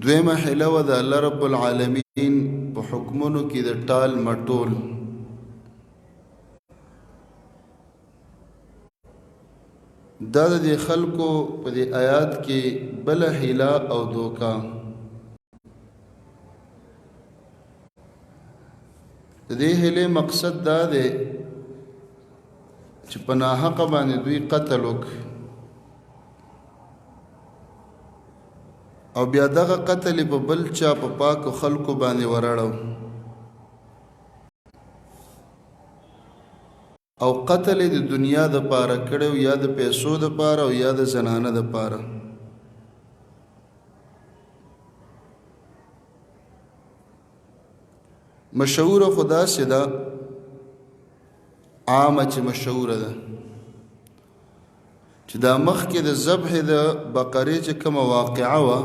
دویمه حیله وه د الله رب العالمین په حکمونو کې د ټال مټول. دا د دې خلکو په دې آیات کې بل حیله او دوکا. د دې حیلې مقصد دا دی چې په ناحقه باندې دوی قتل وکړي او بیا دغه قتل په بل چا په پاکو خلکو باندې ورړو او قتل د دنیا د پاره کړو، یا د پیسو د پاره او یا د زنانه د پاره. مشهور خدا سدا عامه چې مشهور ده چې دا مخکې د ذبح د بقرې چې کومه واقعه وه،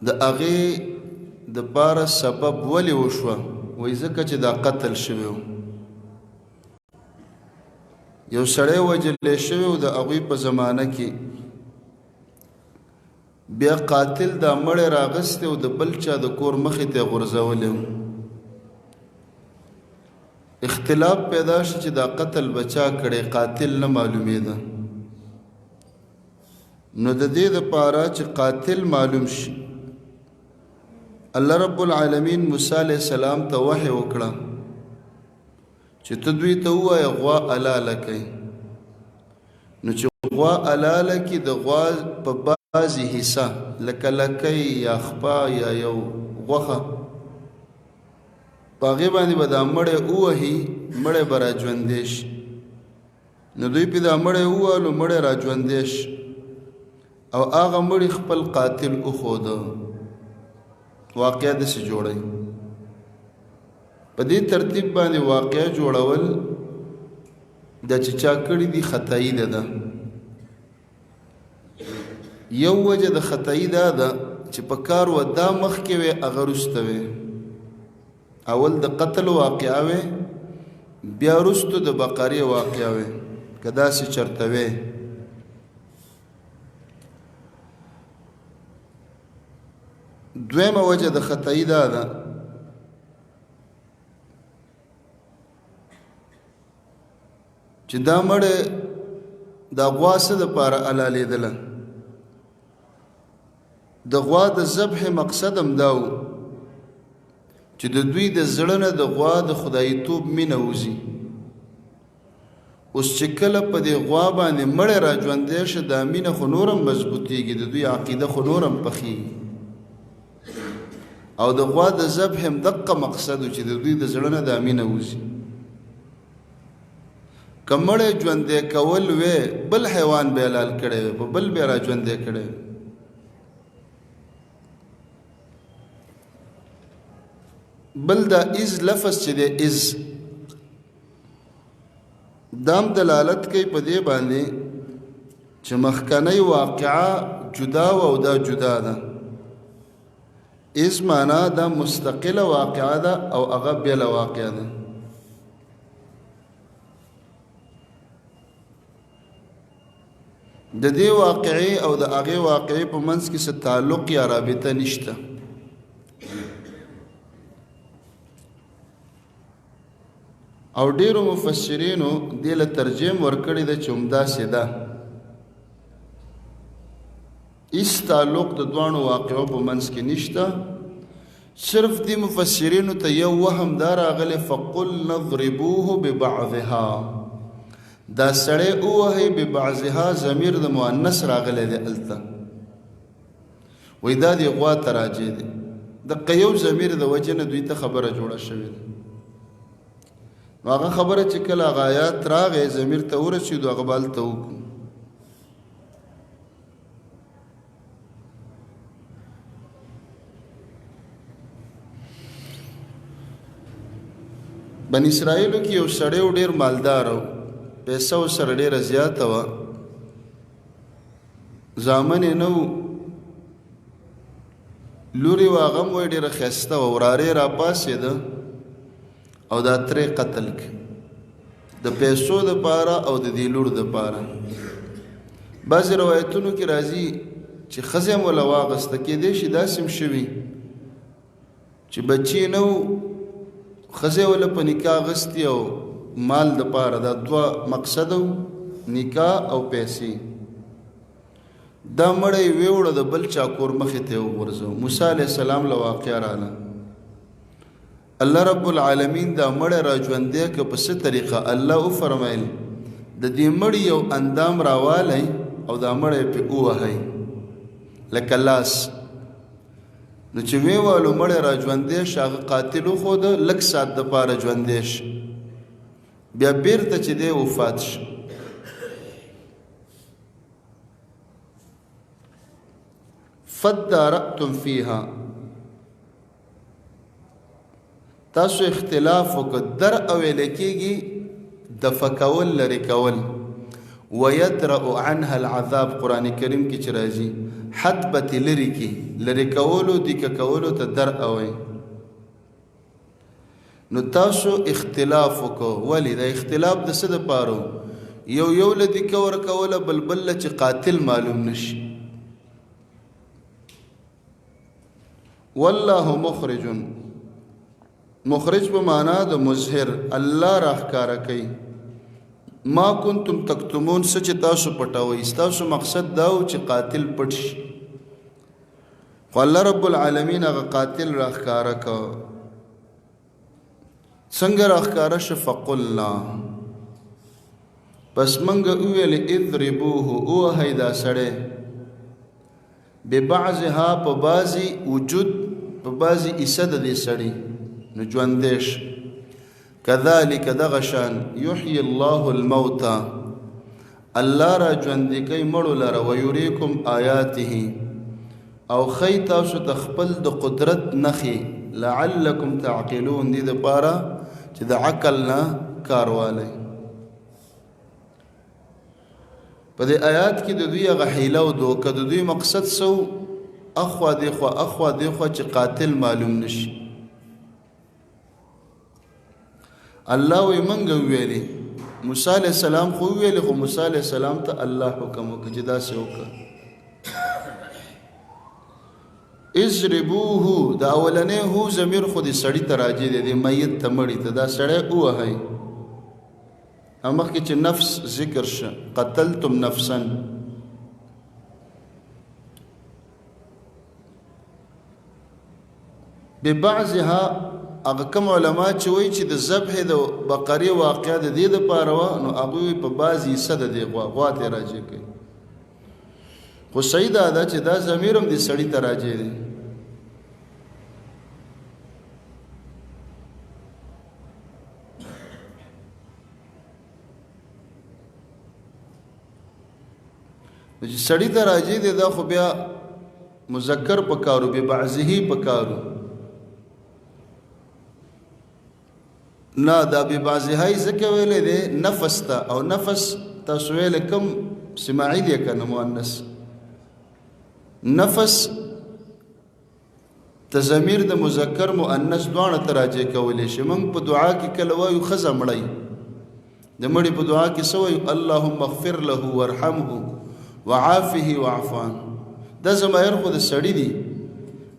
د هغې د پاره سبب ولې وشوه؟ وایي ځکه چې دا قتل شوی و، یو سړی وژلی شوی و د هغوی په زمانه کې. بیا قاتل دا مړی راغستی او د بل چا د کور مخې ته غورځولی و. اختلاف پیدا شو چې دا قتل بچا کړي، قاتل نه معلومیده. نو د دې لپاره چې قاتل معلوم شي، الله رب العالمین موسی علیه السلام ته وحی وکړه چې ته دوی ته ووایه غوا حلاله کړئ. نو چې غوا حلاله کړي، د غوا په بعضې حصه لکه لکۍ یا خپه یا یو غوښه، په هغې باندې به دا مړی ووهي، مړی به راژوندی شي. نو دوی پې دا مړی ووهلو، مړی راژوندی شي او هغه مړي خپل قاتل وښوده. واقعه داسې جوړوي. په دې ترتیب باندې واقعه جوړول دا چې چا کړي دي خطایي ده. ده یو وجه د خطایي دا ده چې په کار و دا مخکې وي هغه وروسته وي. اول د قتل واقعه وي، بیا وروسته د بقرې واقعه وي، که داسې چرته وي. دویمه وجه د خطایي دا ده چې دا مړی دا غوا څه دپاره حلالېدله؟ د غوا د ذبح مقصد هم دا و چې د دوی د زړه نه د غوا د خدایتوب مینه وځي. اوس چې کله په دې غوا باندې مړی را ژوندی شه، دا مینه خو نورم مضبوطېږي، د دوی عقیده خو نورم پخېږي. او د غوا د ذبح هم دقه مقصد و چې د دوی د زړه نه دا مینه وځي. که مړی ژوندی کول وی، بل حیوان به حلال کړی وی، په بل به را ژوندی کړی وی. بل دا از لفظ چې دی، از دام دلالت کوي په دې باندې چې مخکنۍ واقعه جدا و او دا جدا ده. از معنا دا مستقله واقعه ده او هغه بېله واقعه ده. د دې واقعې او د هغې واقعې په منځ کې څه تعلق یا رابطه نشته. او ډیرو مفسرینو دې له ترجیم ورکړې ده چې همداسې ده، هیڅ تعلق د دواړو واقعو په منځ کې نشته. صرف دې مفسرینو ته یو وهم دا راغلی، فقل نضربوه ببعضها، دا سړی ووهئ. ببعضها ضمیر د مؤنث راغلی دی هلته، وایي دا دې غوا ته راجع دی. دقه یو ضمیر د وجې نه دوی ته خبره جوړه شوې ده. نو هغه خبره چې کله هغه آیات راغی ضمیر ته ورسېدو، هغه به هلته وکړو. بن اسرائیلو کې یو سړی و، ډېر مالدار و، پیسه ورسره ډېره زیاته وه، زامن یې نه وو، لور یې وه، هغه هم وایي ډېره ښایسته وه. وراره یې راپاڅېده او دا ترې قتل کړ د پیسو دپاره او د دې لور دپاره. بعضې روایتونو کې راځي چې ښځه هم وله واغسته. کېدای شي داسې هم شوي چې بچي نه وو، ښځه یې وله په نکاح اخیستې او مال دپاره. دا دوه مقصد وو، نکاح او پیسې. دا مړی یې ویوړه، د بل چا کور مخې ته یې وغورځوه. موسی علیه السلام له واقعه راله، الله رب العالمین دا مړی را ژوندی که په څه طریقه؟ الله وفرمایل د دې مړي یو اندام راوالی او دا مړی پې ووهئ لکه لاس. نو چې وی والو مړی را ژوندی شه، هغه قاتل وښوده، لږ ساعت دپاره ژوندی شه، بیا بیرته چې دی وفات شه. فدارأتم فیها، تاسو اختلاف وکړ. در او ویل کېږي دفع کول، لرې کول. ویدرأ عنها العذاب، قرآن کریم کې چې راځي حد به ترې لرې کړي، لرې کولو دیکه کولو ته در اوی. نو تاسو اختلاف وکړو. ولې دا اختلاف د څه دپاره؟ یو یو له دیکه ورکوله، بل بل له چې قاتل معلوم نشي. والله مخرج، مخرج په معنا د مظهر، الله راښکاره کوي ما کنتم تکتمون، څه چې تاسو پټوئ. ستاسو مقصد دا و چې قاتل پټ شي، خو الله رب العالمین هغه قاتل راښکاره کړ. څنګه راښکاره شو؟ فقلنا، پس منګه وویل اضربوه، ووهئ دا سړی، ببعضها، په بعضي وجود، په بعضي حصه د دې سړي، نو ژوندی شي. کذالک، دغه شان، یحیی الله الموتى، الله را ژوندی کوي مړو لره، ویریکم آیاته، او ښیي تاسو ته خپل د قدرت نښې، لعلکم تعقلون، دې دپاره چې د عقل نه کار والی. په دې آیات کې د دوی هغه حیله او دوکه، د دوی مقصد څه و؟ اخوا دیخوا، اخوا دیخوا، چې قاتل معلوم نشي. الله وی منګ ویلې، موسی علیه السلام خو ویلې، خو موسی علیه السلام ته الله حکم وکړ چې داسې وکړه. اضربوه، د اولنې هو ضمیر خو دې سړي ته راجع دی، د میت ته، مړي ته، دا سړی ووهئ. مخکې چې نفس ذکر شه، قتلتم نفسا، ببعضها. هغه کوم علما چې وایي چې د ذبح د بقرې واقعه د دې دپاره وه، نو هغوی په بعضې حصه د دې غوا، غوا ته راجع کوي. خو صحیح دا ده چې دا ضمیر هم دې سړي ته راجع دی. نو چې سړی ته راجع دی، دا خو بیا مذکر پکارو، به بعضه پکارو نه. دا به بعضه ځکه ویلې دی نفس ته، او نفس تاسو ویل کم سماعي دی کنه مؤنث. نفس ته ضمیر د مذکر مؤنث دواړه ته راجع کولی شي. موږ په دعا کې کله وایو ښځه مړی، د مړي په دعا کې څه وایو؟ اللهم اغفر له وارحمه وعافه واعف عنه. دا ضمایر خو د سړي دي،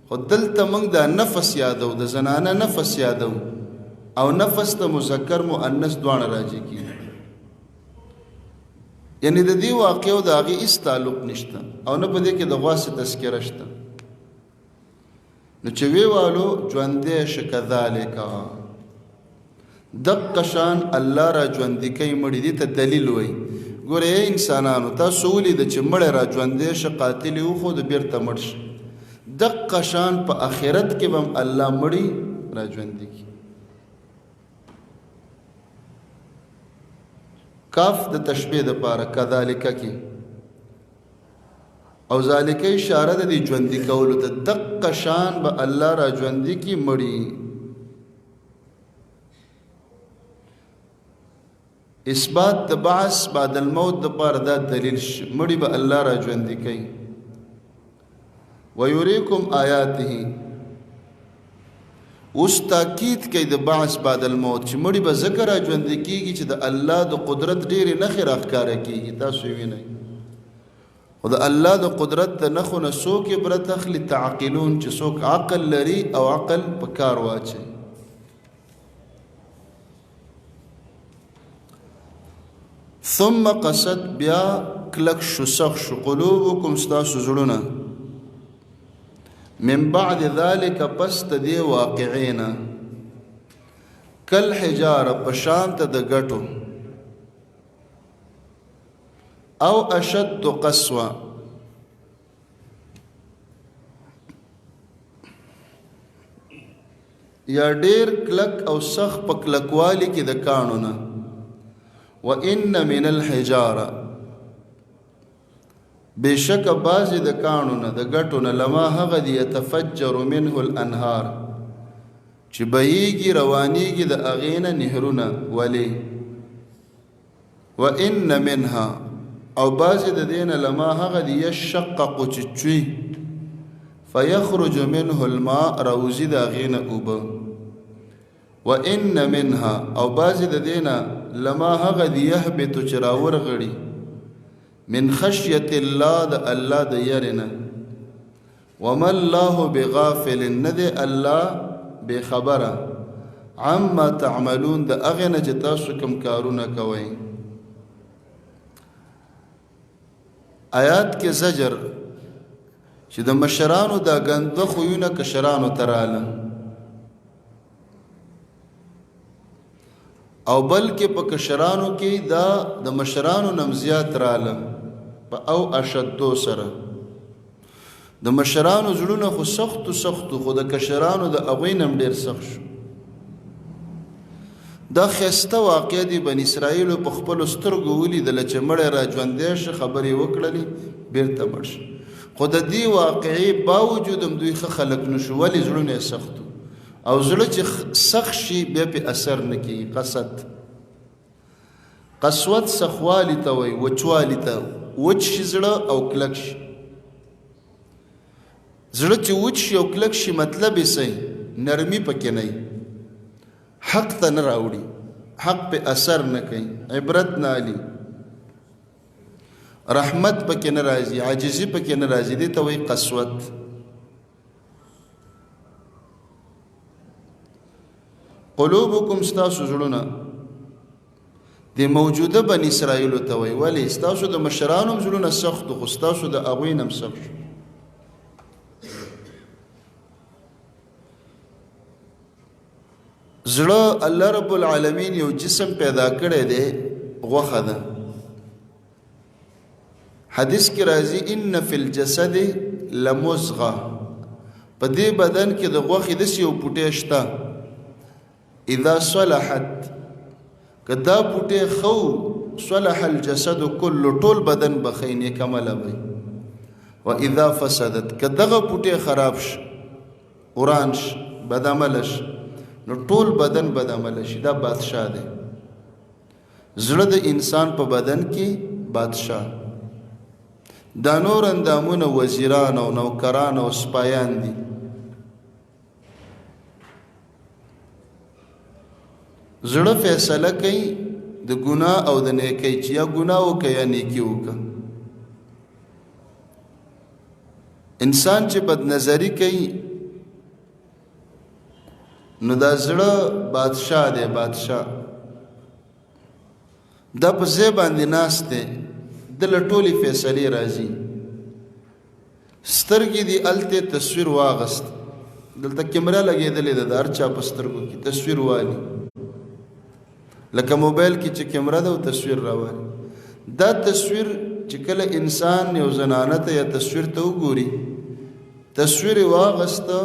خو دلته موږ دا نفس یادو، د زنانه نفس یادو، او نفس ته مذکر مؤنث دواړه راجع کیږي. یعنی د دې واقعو د هغې هیڅ تعلق نشته، او نه په دې کې د غوا څه تذکره شته. نو چې وی والو ژوندی شه، کذالک، دقه شان الله را ژوندی کوي مړي. دې ته دلیل وایي. ګوره ای انسانانو، تاسو ولید چې مړی را ژوندی شه، قاتل یې وښود، بیرته مړ شه. دقه شان په آخرت کې به هم الله مړي را ژوندي کړي. کاف د تشبیه د پاره کذالک کې، او ذالک اشاره د دې ژوندي کولو ته. دقه شان به الله را ژوندي کی مړي. اثبات د بعث بعد الموت د پاره دا دلیل شي، مړي به الله را ژوندي کوي. ويريكم آیاته، اوس تاکید کوي د بعث بعد الموت چې مړي به ذکر را ژوندي کیږي چې د الله د قدرت ډېرې نښې راښکاره کیږي، تاسو یې وینئ. خو د الله د قدرت د نښو نه څوک عبرت اخلي؟ تعقلون، چې څوک عقل لري او عقل په کار واچوي. ثم قصد، بیا کلک شو، سخت شو، قلوبکم ستاسو زړونه، من بعد ذلك پس د دې واقعې نه، کل حجاره په شان ته د ګټو، او اشد قسوه، یا ډیر کلک او سخت په کلکوالي کې د کانو نه. وان من الحجاره، بشک بعضې د کانو نه، د ګټو نه، لما هغه دی يتفجر منه الانهار، چې بهیږي روانیږي د هغې نه نهرونه. ولې؟ وان منها، او بعضې د دې نه، لما هغه دی یشقق، چې چوي، فیخرج منه الماء، راوځي د هغې نه اوبه. وان منها، او بعضې د دې نه، لما هغه دی یهبط، چې راورغړي، من خشیت الله، د الله د یرې نه. وما الله بغافل، نه دی الله بې خبره، عما تعملون، د هغې نه چې تاسو کوم کارونه کوئ. آیات کې زجر چې د مشرانو دا ګنده خویونه کشرانو ته راله، او بلکې په کشرانو کې دا د مشرانو نم زیات راله په او اشدو سره. د مشرانو زړونه خو سختو سختو، خو د کشرانو د هغوی نم ډېر سخت شو. دا ښایسته واقع دی، بني اسرائیلو په خپلو سترګو ولیدله چې مړی را ژوندی شو، خبرې وکړلې، بیرته مړ شو. خو د دې واقعې باوجود هم دوی ښه خلک نه شو. ولې؟ زړونه یې سخت، او زړه چې سخت شي بیا پې اثر نه کېږي. قصد قسوت سخوالي ته وایي، وچوالي ته. وچ شي زړه او کلک شي. زړه چې وچ شي او کلک شي، مطلب یې څه؟ نرمي پکې نه، حق ته نه راوړي، حق په اثر نه کوي، عبرت نه علي، رحمت پکې نه راځي، عاجزي پکې نه راځي، دې ته وایي قسوت. قلوبکم ستاسو زړونه، د موجوده بني اسرائیلو ته وایي. ولې؟ ستاسو د مشرانو هم زړونه سخت، خو ستاسو د هغوی نه هم سخت شو. زړه الله رب العالمین یو جسم پیدا کړی دی، غوښه ده. حدیث کې راځي ان فی الجسد لمزغه، په دې بدن کې د غوښې داسې یو پوټی شته، اذا صلحت، که دا پوټی ښه صلح الجسد كله، ټول بدن به ښه، نیک عمله وي. و اذا فسدت، که دغه پوټی خراب شي، وران شي، بد عمله شي، نو ټول بدن بد عمله شي. دا بادشاه دی، زړه د انسان په بدن کې بادشاه، دا نور اندامونه وزیران او نوکران او سپایان دي. زړه فیصله کوي د ګناه او د نیکۍ، چې یا ګناه وکړه یا نیکي وکړه. انسان چې بد نظری کوي نو دا زړه بادشاه دی، بادشاه دا په ځای باندې ناست دی، دله ټولې فیصلې راځي. سترګې دي هلته تصویر واغست، دلته کیمره لګېدلې ده، د هر چا په سترګو کې تصویر والي، لکه موبایل کې چې کیمره ده او تصویر راوالي. دا تصویر چې کله انسان یو زنانه ته یا تصویر ته وګوري، تصویر یې واغسته،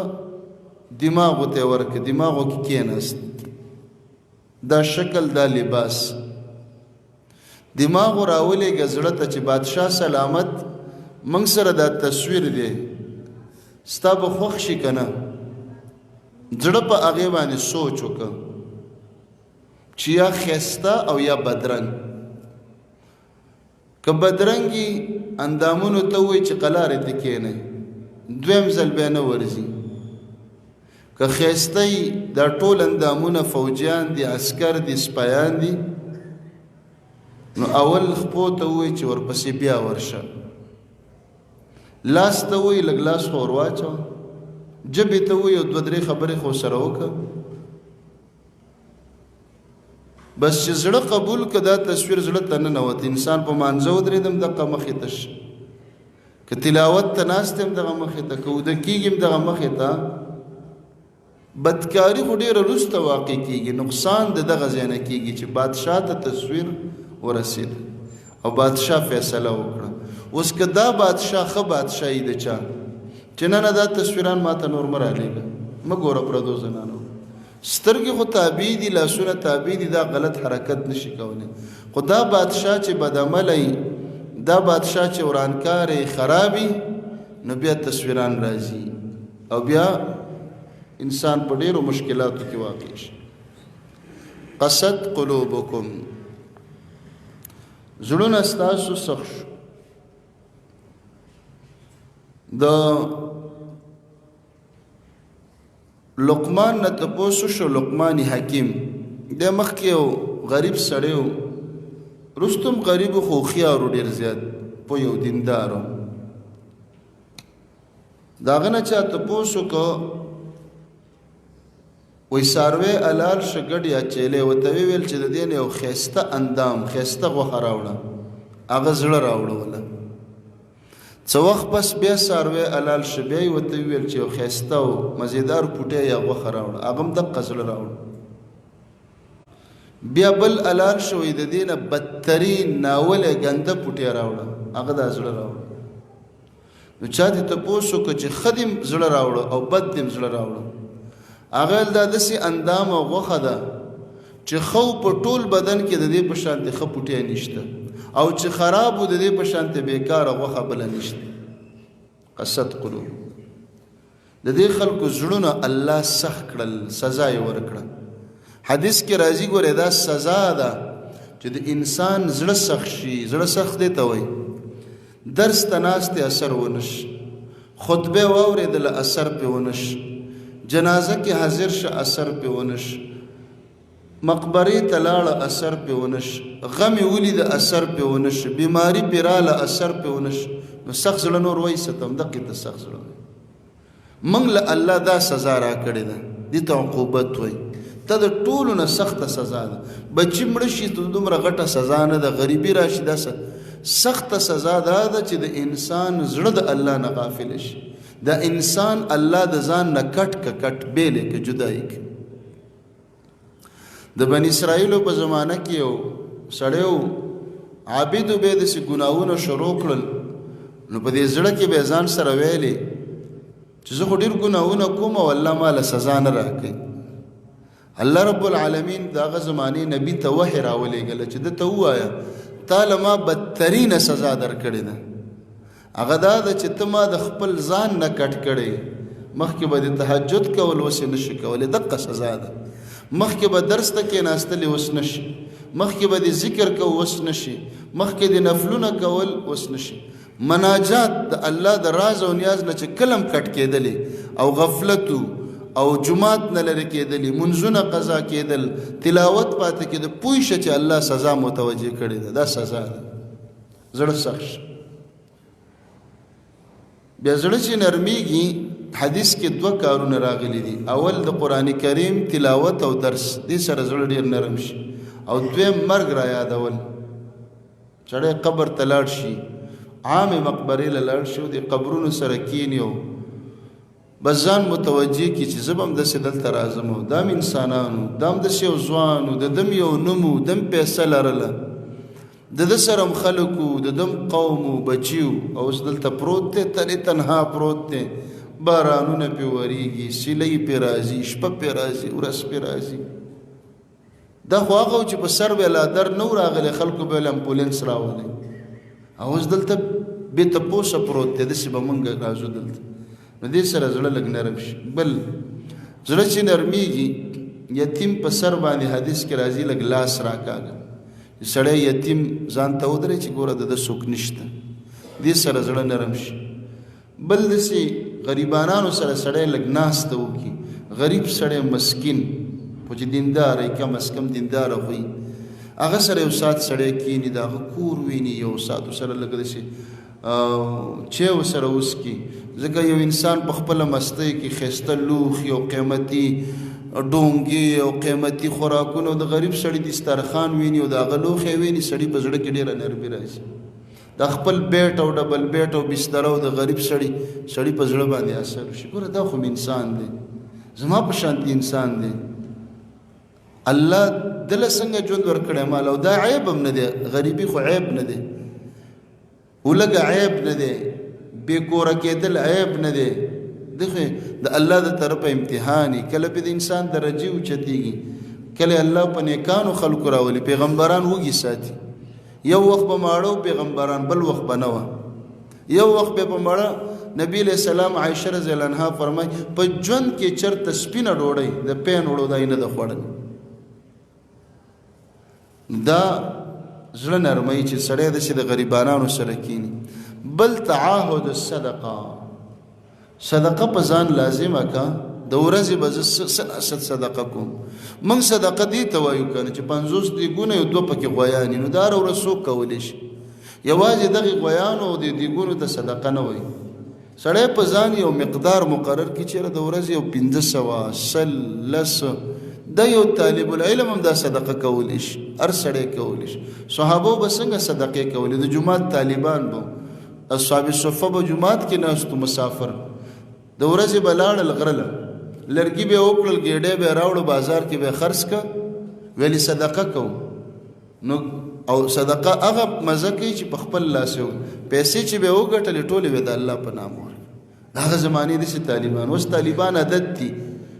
دماغو ته یې ورکړه، دماغو کې کېناست دا شکل، دا لباس، دماغ راولېږه زړه ته چې بادشاه سلامت موږ سره دا تصویر دی، ستا به خوښ شي که نه؟ زړه په هغې باندې سوچ وکړه چې یا ښایسته او یا بدرنګ. که بدرنګي اندامونو ته وایي چې قلارې ته کښېنئ، دویم ځل بیا نه ورځي. که ښایسته یي، دا ټول اندامونه فوجیان دي، عسکر دي، سپایان دي، نو اول خپو ته ووایي چې ورپسې بیا ورشه. لاس ته وایي لږ لاس خو ور واچوه، ژبې ته وایي یو دوه درې خبرې خو سره وکړه. بس چې زړه قبول که دا تصویر زړه ته ننوت، انسان په مانځه ودرېدم دقه مخې ته شي، که تلاوت ته ناست یم دغه مخې ته، که اوده کېږم دغه مخې ته. بدکاري خو ډېره وروسته واقع کېږي، نقصان د دغه ځای نه کېږي چې بادشاه ته تصویر ورسېد او بادشاه فیصله وکړه. اوس که دا بادشاه ښه بادشاهي د چا چې نه نه دا تصویران ماته نور مه رالېږه، مه ګوره پردو زنانو، سترګې خو تابع دي، لاسونه تابع دي، دا غلط حرکت نشي کولی. خو دا بادشاه چې بدعمله وي، دا بادشاه چې ورانکار وي، خراب وي، نو بیا تصویران راځي او بیا انسان په ډیرو مشکلاتو کې واقع شي. قصد قلوبکم، زړونه ستاسو سخت شو. د لقمان نه تپوس شو، لقمان حکیم د مخکې یو غریب سړی و، رستم غریب خو هوښیار و، ډېر زیات پوه یو دیندار و. د هغه نه چا تپوس وکړو، وایي څاروی حلال شه ګډ یا چیلی، ورته ویې ویل چې د دې نه یو ښایسته اندام، ښایسته غوښه راوړه. هغه زړه راوړوله. څه وخت پس بیا څاروی حلال شه، بیا یې ورته وویل چې یو ښایسته او مزیدار پوټی یا غوښه راوړه، هغه هم دقه زړه راوړه. بیا بل حلال شو، وایي د دې نه بدترین ناولی ګنده پوټی راوړه، هغه دا زړه راوړه. نو چا دې تپوس وکړو چې ښه دې زړه راوړو او بد دې زړه راوړو؟ هغه ویل دا داسې اندام او غوښه ده چې ښه په ټول بدن کې د دې په شانتې ښه پوټی نشته، او چې خراب د دې په شانتې بیکاره غوښه بله نشته. قصد قلوب، د دې خلکو زړونه الله سخت کړل، سزا یې ورکړه. حدیث کې راځي، ګوره دا سزا ده چې د انسان زړه سخت شي. زړه سخت دی ته وایي درس ته ناست اثر ونشي، خطبه واورېدله اثر پې ونشي، جنازه کې حاضر شه اثر پې ونشي، مقبرې ته لاړه اثر پې ونشي، غم یې ولید اثر پې ونشي، بیماري پې راله اثر پې ونشي. نو سخت زړه نور وایي څه ته، همدقې ته سخت زړه وایي. موږ له الله دا سزا راکړې ده، دې ته عقوبت وایي. ته د ټولو نه سخته سزا ده. بچی مړ شي ته دومره غټه سزا نه ده، غریبي راشي دا سخته سزا دا ده چې د انسان زړه د الله نه غافل شي، د انسان الله د ځان نه کټ که کټ بېلې که جدایي که. د بني اسرائیلو په زمانه کې یو سړی و، عابد و، بیا داسې ګناهونه شروع کړل. نو په دې زړه کې به ځان سره ویلې چې زه خو ډېر ګناهونه کوم او الله ماله سزا نه راکوي. الله رب العالمین د هغه زمانې نبي ته وحې راولېږله چې ده ته ووایه تا له ما بدترینه سزا درکړې ده، هغه دا ده چې ته ما د خپل ځان نه کټ کړې. مخکې به د تهجد کول اوس یې نشي کولی، دقه سزا ده. مخکې به درس ته کېناستلې اوس نشي، مخکې به د ذکر کو اوس نشي، مخکې د نفلونه کول اوس نشي. مناجات د الله د راز او نیاز نه چې کلم کټ کېدلې او غفلتو او جماعت نه لرې کېدلې، منځونه قضا کېدل، تلاوت پاتې کېده، پوه شه چې الله سزا متوجه کړې ده، دا سزا ده. زړه سخت شه. بیا زړه چې نرمیږي، حدیث کې دوه کارونه راغلي دي. اول د قرآن کریم تلاوت او درس، دې سره زړه ډېر نرم شي. او دویم مرګ را یادول، سړی قبر ته لاړ شي، عامې مقبرې له لاړ شي او د قبرونو سره کښېني او بس ځان متوجه کړي چې زه به هم داسې دلته راځم او دا هم انسانانو، دا هم داسې یو ځوان و، د ده هم یو نوم و، ده هم پیسه لرله، د ده سره هم خلک وو، د ده هم قوم و، بچي وو، او اوس دلته پروت دی، تنې تنها پروت دی، بارانونه پې ورېږي، سیلۍ پې راځي، شپه پې راځي، ورځ پې راځي. دا خو هغه و چې په سر به لا در نه و راغلی، خلکو به له امبولانس راولی، او اوس دلته بې تپوسه پروت دی، داسې به مونږ راځو دلته. نو دې سره زړه لږ نرم شي. بل زړه چې نرمیږي، یتیم په سر باندې حدیث کې راځي لږ لاس راکاږه، سړی یتیم ځان ته ودرې چې ګوره د ده څوک نشته، دې سره زړه نرم شي. بل داسې غریبانانو سره سړی لږ ناسته وکړي، غریب سړی مسکین خو چې دیندار وي، کم از کم دیندار خو وي، هغه سره یو ساعت سړی کښېني، د هغه کور ویني، یو ساعت ورسره لږ داسې چې وسره وسکي، ځکه یو انسان په خپله مستۍ کې ښایسته لوښي او قیمتي ډونګې او قیمتي خوراکونه د غریب سړي دسترخوان ویني او د هغه لوښی ویني، سړي په زړه کې ډېره نرمي راځي. د خپل بیټ او ډبل بیټ او بستره او د غریب سړي په زړه باندې اثر وشي. ګوره دا خو انسان دی، زما په شانتي انسان دی، الله دله څنګه ژوند ورکړی مال، او دا عیب هم نه دی، غریبي خو عیب نه دی، ولږه عیب نه دی، بې کوره کېدل عیب نه دی. دغه د الله د طرفه امتحان، کله په د انسان درجه اوچتېږي، کله الله په نیکانو خلکو راولي، پیغمبران وږي ساتي. یو وخت به ماړه پیغمبران، بل وخت به نه وه. یو وخت به په ماړه نبی علیہ السلام عائشه رضی الله عنها فرمایي په ژوند کې چرته سپینه ډوډۍ د پین وړو دای نه د خوړل. دا زړه نرمي چې سړی داسې د غریبانانو سره کینی. بل تعاهد الصدقه، صدقه په ځان لازمه کا، د ورځې به زه څه صدقه کوم. موږ صدقه دې ته وایو که نه چې 50 دیګونه یو دوه پکې غویان دي، نو دا هره ورځ څوک کولی شي؟ یوازې دغې غویانو او دې دیګونو ته صدقه نه وایي. سړی په ځان یو مقدار مقرر کړي چې د ورځې یو 500، 100، 10، دا یو طالب العلم هم دا صدقه کولی شي، هر سړی کولی شي. صحابو به څنګه صدقې کولې؟ د جومات طالبان به، اصحاب صفه به جومات کې ناستو، مسافر د ورځې به لاړل غره له، لرګي به یې وکړل، ګېډۍ به یې راوړو، بازار کې به یې خرڅ کړه، ویلې صدقه کوو. نو او صدقه هغه مزه کوي چې په خپل لاس یې پیسې چې به یې وګټلې ټولې به د الله په نام ورکړي. د هغه زمانې داسې طالبان، اوس طالبان عادت دي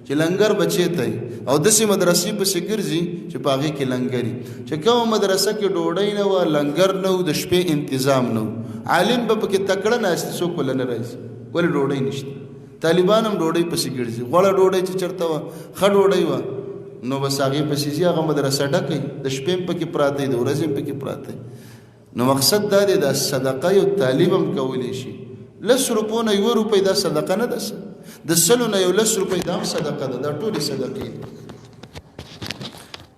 چې لنګر بچې ته او داسې مدرسې پسې ګرځي چې په هغې کې لنګري، چې کومه مدرسه کې ډوډۍ نه وه، لنګر نه و، د شپې انتظام نه و، عالم به پکې تکړه ناست، څوک وله نه راځي، ولې ډوډۍ نشته. طالبان هم ډوډۍ پسې ګرځي، غوړه ډوډۍ چې چېرته وه، ښه ډوډۍ وه، نو بس هغې پسې ځي، هغه مدرسه ډکوي، د شپې هم پکې پراته وي، د ورځې هم پکې پراته وي. نو مقصد دا دی، دا صدقه یو طالب هم کولی شي. 10 روپو نه 1 روپۍ دا صدقه نه ده، د 100 نه یو 10 روپۍ دا هم صدقه ده، دا ټولې صدقې دي.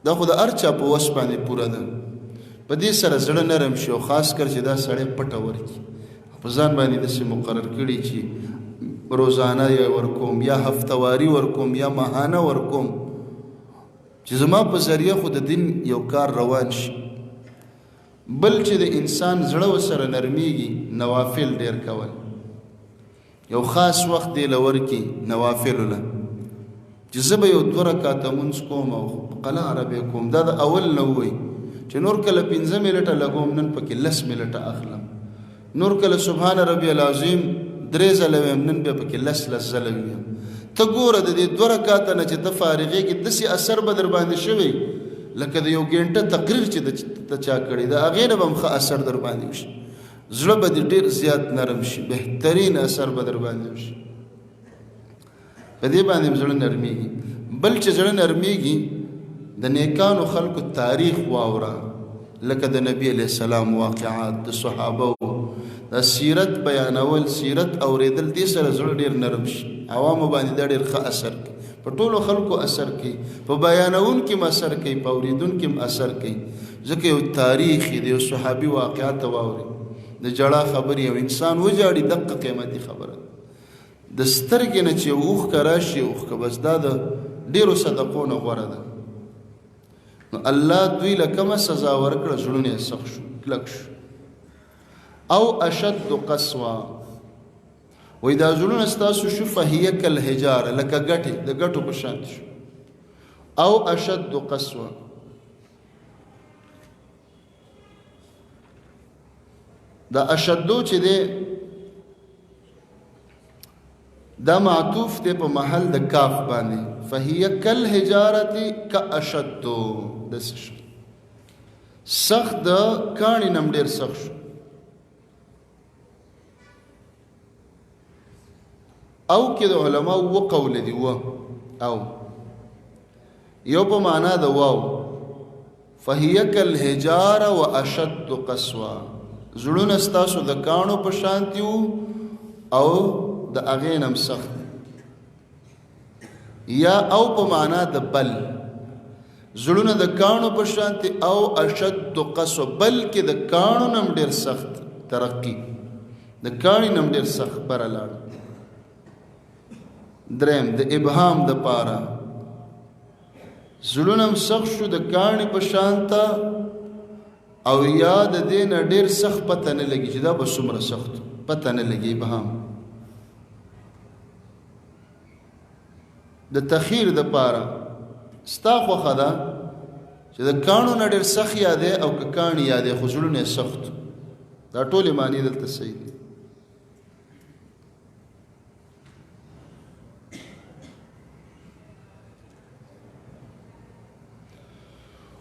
دا خو د هر چا په وس باندې پوره ده. په دې سره زړه نرم شي، او خاص کر چې دا سړی پټه ورکړي، په ځان باندې داسې مقرر کړي چې روزانه یې ورکوم، یا هفتواري ورکوم، یا ماهانه ورکوم، چې زما په ذریعه خو د دین یو کار روان شي. بل چې د انسان زړه ورسره نرمیږي، نوافل ډېر کول، یو خاص وخت دی له ورکي نوافلو له، چې زه به یو 2 رکعته لمونځ کوم او په قلاره به یې کوم. دا د اول نه ووایي چې نور کله 5 منټه لګوم، نن پکې 10 منټه اخلم. نور کله سبحان ربي العظیم 3 ځله وایم، نن بیا پکې 10 10 ځله ووایم. ته ګوره د دې 2 رکعته نه چې ته فارغېږې، داسې اثر به در باندې شوی لکه د یو ګنټه تقریر چې ته چا کړی، د هغې نه به هم ښه اثر در باندې وشي، زړه به دې ډېر زیات نرم شي، بهترین اثر به در باندې وشي. په دې باندې هم زړه نرمېږي. بل چې زړه نرمېږي، د نیکانو خلکو تاریخ واوره، لکه د نبی علیه السلام واقعات، د صحابه د سیرت بیانول، سیرت اورېدل، دې سره زړه ډېر نرم شي. عوامو باندې دا ډېر ښه اثر کوي، په ټولو خلکو اثر کوي، په بیانوونکي هم اثر کوي، په اورېدونکي هم اثر کوي. ځکه یو تاریخ دی، یو صحابي واقعات واوري، د جړا خبرې، یو انسان وژاړي، دقه قیمتي خبره. د سترګې نه چې اوښکه راشي، اوښکه بس دا د ډېرو صدقو نه غوره ده. نو الله دوی له کومه سزا ورکړه؟ زړونه یې سخت شو، کلک شو. او اشد قسوه، وایي دا زړونه ستاسو شو، فهیه کالحجاره، لکه ګټې، د ګټو په شان شو. او اشد قسوه، دا اشدو چې دی دا معطوف دی په محل د کاف باندې، فهیه کالحجارة کاشدو، داسې شو، سخت د کاڼي نه هم ډېر سخت شو. او کې د علماو اووه قوله دي، اووه او یو په معنا د واو، فهیه کالحجاره واشد قسوه، زړونه ستاسو د کاڼو په شانتي وو او د هغې نه هم سخت. یا او په معنا د بل، زړونه د کاڼو په شانتي او اشد قسوه، بلکې د کاڼو نه هم ډېر سخت ترقي. د کاڼي نم ډېر سخت بره لاړ. دریم، د ابهام د پاره زړونه هم سخت شو د کاڼي په شان ته، او یا د دې نه ډېر سخت پته نه لګي چې دا به څومره سخت، پته نه لګي. ابهام د تخیر د پاره ستا خوښه ده چې د کاڼو نه ډېر سخت یادې او که کاڼي یادې، خو زړونه یې سخت. دا ټولې معنی دلته صحیح دي.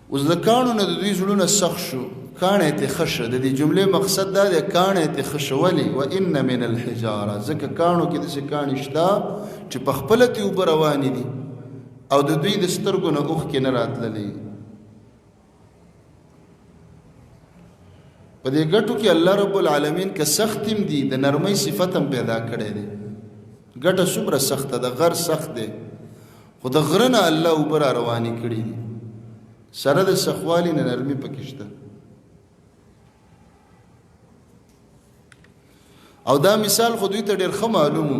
اوس د کاڼو نه د دوی زړونه سخت شو، کاڼی ترې ښه شه. د دې جملې مقصد دا دی، کاڼی ترې ښه شه. ولې؟ وان من الحجاره، ځکه کاڼو کې داسې کاڼي شته چې په خپله ترې اوبه روانې دي او د دوی د سترګو نه اوښکې نه راتللې. په دې ګټو کې الله رب العالمین که سختیم دي د نرمۍ صفت هم پیدا کړی دی. ګټه څومره سخته ده، غر سخت دی، خو د غره نه الله اوبه را روانې کړي دي، سره د سخوالي نه نرمي پکې شته. او دا مثال خو دوی ته ډېر ښه معلوم و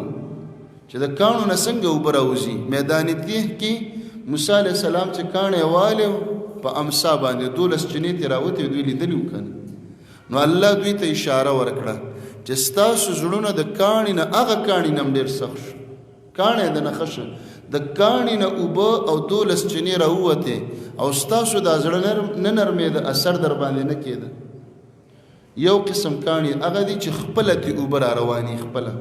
چې د کاڼو نه څنګه اوبه راوځي. میدان تیه کې موسی علیه السلام چې کاڼی والی په امسا باندې 12 چینې ترې راوتې، دوی لیدلي وو که نه؟ نو الله دوی ته اشاره ورکړه چې ستاسو زړونه د کاڼي نه، هغه کاڼي نه هم ډېر سخت شو، کاڼی د نه ښه شو، د کاڼي نه اوبه او 12 چینې راووتې او ستاسو دا زړه نه نرمېده، اثر در باندې نه کېده. یو قسم کاڼي هغه دي چې خپله ترې اوبه را رواني خپله.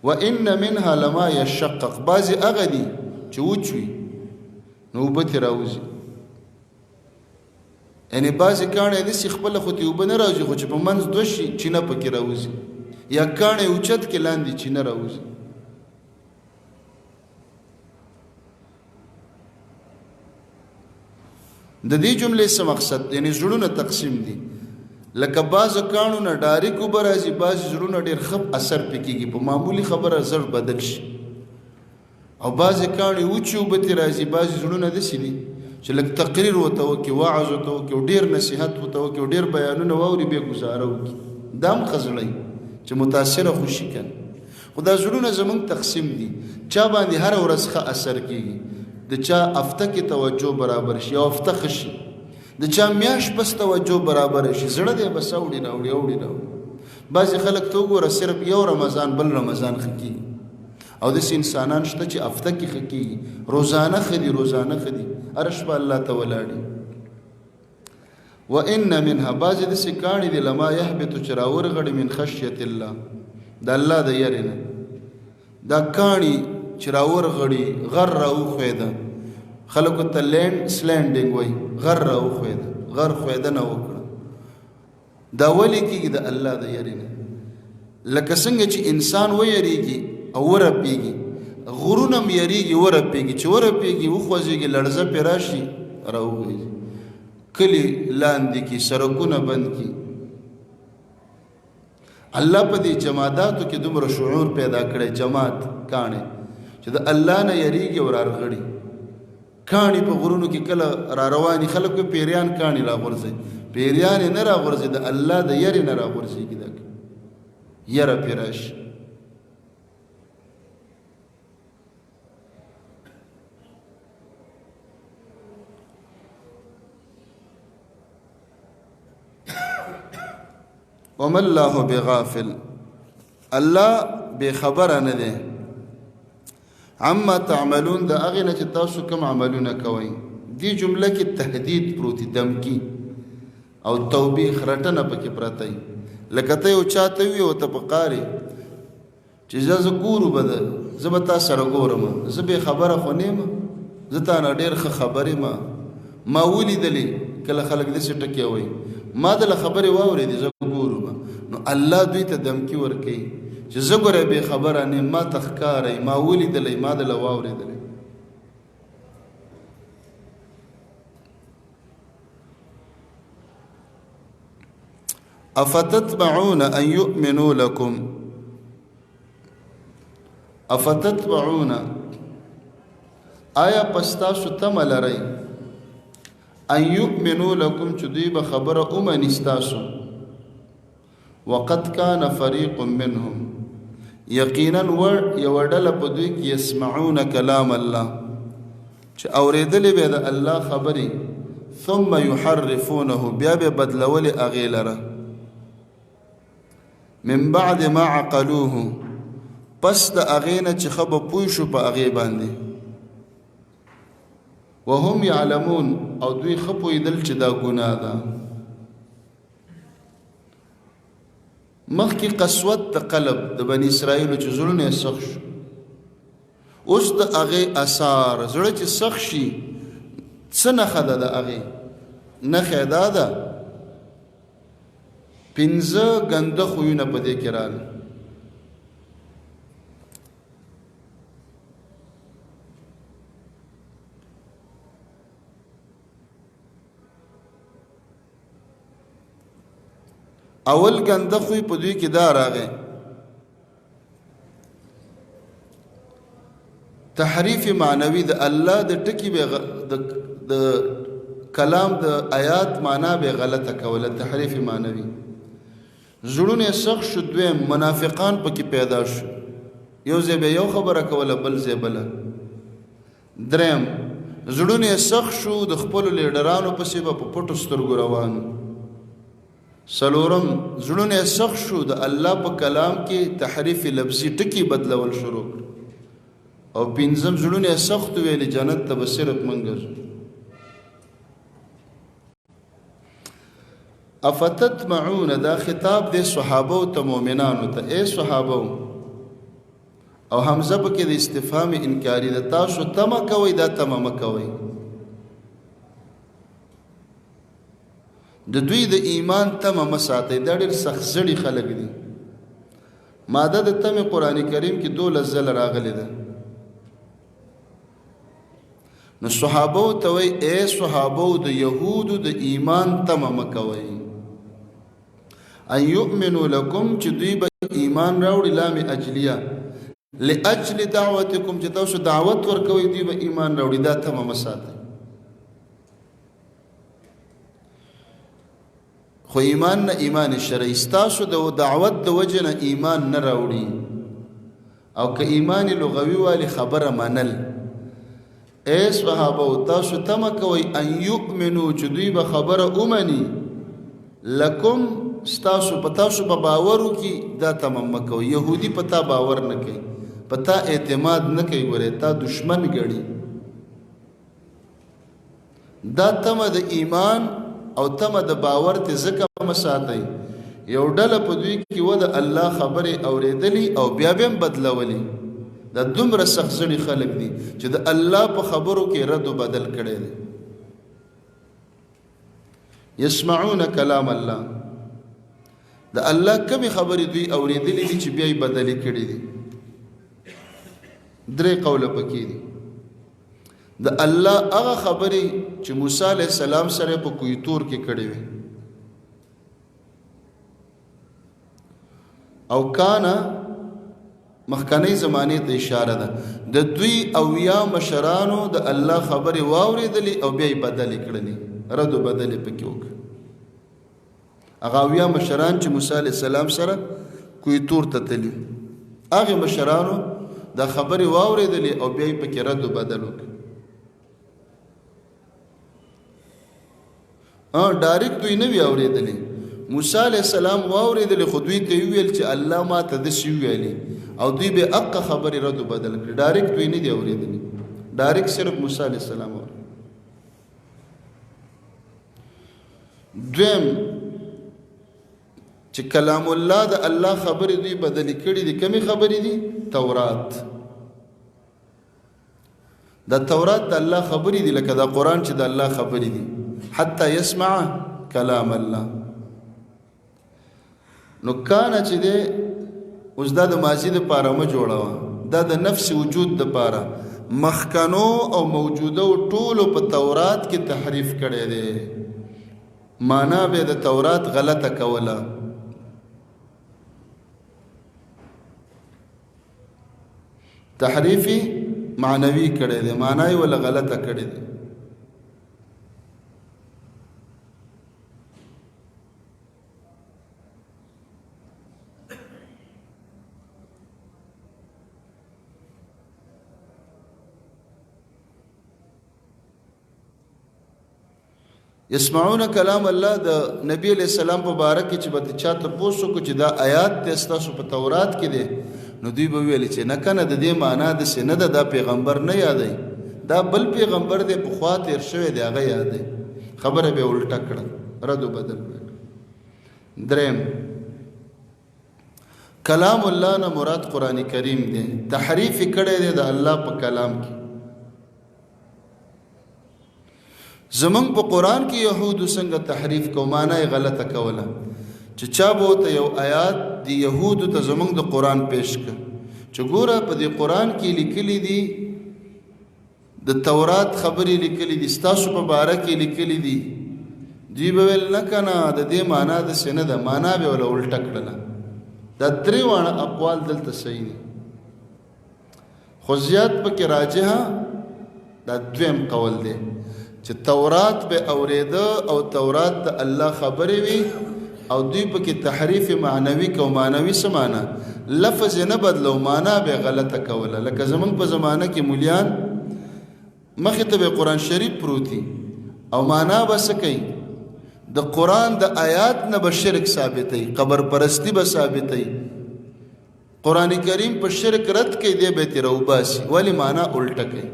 وان منها لما یشقق، بعضې هغه دي چې وچ وي نو اوبه ترې راوځي. یعنې بعضې کاڼی داسې خپله خو ترې اوبه نه راوځي، خو چې په منځ دوه شي چینه پکې راوځي، یا کاڼی اوچت کې لاندې چینه راوځي. د دې جملې څه مقصد؟ یعنی زړونه تقسیم دي، لکه بعضو کاڼو نه ډاریک اوبه راځي، بعضې زړونه ډېر ښه اثر پې کېږي، په معمولي خبره زړ بدل شي، او بعضې کاڼي وچې اوبه ترې راځي، بعضې زړونه داسې دي چې لږ تقریر ورته وکړي، وعظ ورته وکړي، او ډېر نصیحت ورته وکړي، او ډېر بیانونه واوري، بیا ګزاره وکړي. دا هم ښه زړه چې متاثره خو شي که نه. خو دا زړونه زمونږ تقسیم دي، چا باندې هره ورځ ښه اثر کېږي، د چا هفته کې توجه برابر شي او هفته ښه شي، د چا میاشت پس توجه برابر شي، زړه دی بس اوړي راوړي اوړي راوړي. بعضې خلک ته وګوره صرف یو رمضان بل رمضان ښه کېږي، او داسې انسانان شته چې هفته کې ښه کېږي، روزانه ښه دي، روزانه ښه دي، هره شپه الله ته ولاړي. وان منها، بعضې داسې کاڼي دي لما یهبط چې راورغړي من خشیت الله، د الله د یرې نه دا کاڼي چې راورغړي، غر راوښویده، خلکو ته لینډ سلینډینګ وایي، غر راوښویده، غر ښویدنه وکړه. دا ولې کېږي؟ د الله د یرې نه. لکه څنګه چې انسان ویریږي او ورپېږي، غرونه هم یریږي ورپېږي، چې ورپېږي وخوځېږي، لړزه پرې راشي راوغورځي، کلي لاندې کړي، سړکونه بند کړي. الله په دې جماداتو کې دومره شعور پیدا کړی، جماد کاڼی چې د الله نه یریږي او رارغړي. کاڼي په غرونو کې کله را رواني، خلک وایي پیریان کاڼي راغورځوي، پیریان یې نه راغورځوي، د الله د یرې نه راغورځېږي، دا یره پرې راشي. وما الله بغافل، الله بے خبره نه دی عما تعملون، د هغې نه چې تاسو کوم عملونه کوئ. دې جمله کې تهدید پروت دی، دمکی او توبیخ رټنه پکې پرته وي. لکه ته یو چاته وي او ته په قارې چې زه زه ګورو به ده، زه به تا سره ګورم، زه بې خبره خو نه یم، زه تا نه ډېر ښه خبر یم، ما ولیدلې. کله خلک داسې ټکی وایي، ما دله خبرې واورېدې، زه ګورم. نو الله دوی ته دمکي ورکوي چې زه ګوره بې خبره نه یم، ما ته ښکاره ما ولیدلې، ما دله واورېدلې. افتتبعون ان يؤمنوا لكم، افتتبعون آیا پستاسو تمه لرئ ان یؤمنو لکم چې دوی به خبره ومني ستاسو، وقد کان فريق منهم، یقینا ور یو ډله په دوی کې، يسمعون کلام الله، چې اورېدلې به د الله خبرې، ثم يحرفونه، بیا به بدلولې هغې لره، من بعد ما عقلوه، پس د هغې نه چې ښه به پوه شو په هغې باندې، وهم يعلمون، او دوی ښه پوهېدل چې دا ګناه ده. مخکې قسوت د قلب د بني اسرائیلو چې زړونه یې سخت شو، اوس د هغې اثار، زړه چې سخت شي څه نښه ده؟ د هغې نښه دا ده، پنځه ګنده خویونه په دې کې راغلل. اول ګنده خوی په دوی کې دا راغی، تحریف معنوي، د الله د ټکی به د کلام د آیات معنا به غلطه کوله، تحریف معنوي. زړونه سخت شو. دویم، منافقان پکې پیدا شو، یو ځای به یو خبره کوله، بل ځای بله. دریم، زړونه یې سخت شو، د خپلو لیډرانو پسې به په پټو سترګو روان. څلورم، زړونه یې سخت شو، د الله په کلام کې تحریف لفظي، ټکي بدلول شروع کړ. او پنځم، زړونه یې سخت، ویلې جنت ته به صرف مونږ ځو. افتطمعون، دا خطاب دی صحابه ته، مؤمنانو ته. اے صحابه، او همزه پکې د استفهام انکاری ده، تاسو تمه کوئ، دا تمه مه کوئ. د دوی د ایمان تمه مه ساتئ، دا ډېر سخت زړي خلک دي. ماده د تمې قرآن کریم کې 12 ځله راغلې ده. نو صحابه ته وایي، اے صحابه، د یهودو د ایمان تمه مه کوئ. ان یؤمنو لکم، چې دوی به ایمان راوړي، لام اجلیه، لاجل دعوتکم، چې تاسو دعوت ورکوئ دوی به ایمان راوړي، دا تمه مه ساتئ. خو ایمان نه ایمان شرعي، ستاسو د دعوت د وجې نه ایمان نه راوړي. او که ایمان لغوي والي خبره منل، اے صحابه تاسو تمه کوئ، ان یؤمنو، چې دوی به خبره ومني، لکم، ستاسو په تاسو به باور وکړي، دا تمه مه کوئ. یهودي په تا باور نه کوي، په تا اعتماد نه کوي، ګورې تا دشمن ګڼي. دا تمه د ایمان او تمه د باور ته ځکه مه ساتئ. یو ډله په دوی کې و د الله خبرې اورېدلې او بیا به هم بدلولې. دا دومره سخت زړي خلک دي چې د الله په خبرو کې رد و بدل کړی دی. یسمعون کلام الله، د الله کومې خبرې دوی اورېدلې دي چې بیا یې بدلې کړې دي؟ درې قوله پکې دي. د الله هغه خبرې چې موسی علیه السلام سره په کوه طور کې کړې وې، او کانا مخکنۍ زمانې ته اشاره ده، د دوی او یا مشرانو د الله خبرې واورېدلې او بیا یې بدلې کړلې، رد و بدلې پکې وکړه. هغه 70 مشران چې موسی علیه السلام سره کوه طور ته تللي، هغې مشرانو دا خبرې واورېدلې او بیا یې پکې رد و بدل وکړ. ډایرکټ دوی نه وي اورېدلې، موسی علیه السلام واورېدلې، خو دوی ته ویل چې الله ما ته داسې وویلې، او دوی به اقه خبرې رد و بدل کړې. ډایرکټ دوی نه دي اورېدلې، ډایرکټ صرف موسی علیه السلام اورېدل. دویم، چې کلام الله، د الله خبرې دوی بدلې کړې دي. کمی خبرې دي؟ تورات. د تورات د الله خبرې دي، لکه د قرآن چې د الله خبرې دي. حتی يسمع کلام الله، نو کان چې دی اوس دا د ماضي د پاره مه جوړوه، دا د نفس وجود د پاره. مخکنو او موجوده ټولو په تورات کې تحریف کړی دی، معنا به د تورات غلطه کوله. تحریف معنوي کړی دی، معنا یې ولا غلطه کړی دی. یسمعون کلام الله د نبی علیہ السلام په باره کې چې به چا تپوس وکړو چې دا آیات ته ستاسو په تورات کې دی، نو دوی به ویل چې نه کنه، د دې معنا داسې نه ده، دا پیغمبر نه یادوي، دا بل پیغمبر دی، پخوا تېر شوی دی، هغه یادوي. خبره به الټه کړه، رد و بدل به. دریم، کلام الله نه مراد قرآن کریم دی، تحریف کړی دی د الله په کلام کې. زمونږ په قرآن کې یهودو څنګه تحریف کو، معنا یې غلطه کوله، چې چا به ورته یو آیات د یهودو ته زمونږ د قرآن پیش کړ چې ګوره په دې قرآن کې لیکلي دي، د تورات خبرې لیکلي دي، ستاسو په باره کې لیکلي دي، دوی به ویل نه که نه، د دې معنا داسې نه ده، معنا به یې ورله الټه کړله. دا درې واړه اقوال دلته صحیح دي، خو زیات پکې راجحه دا دویم قول دی چې تورات به اورېده او تورات د الله خبرې وي او دوی پکې تحریف معنوي کو. معنوي څه معنا؟ لفظ یې نه بدلو، معنا به غلطه کوله. لکه زمونږ په زمانه کې مولیان مخې ته به قرآن شریف پروتي او معنا به څه کوي؟ د قرآن د آیات نه به شرک ثابتوي، قبر پرستی به ثابتوي، قرآن کریم په شرک رد کوي، دی به ترې راوباسي، ولې معنا الټه کوي.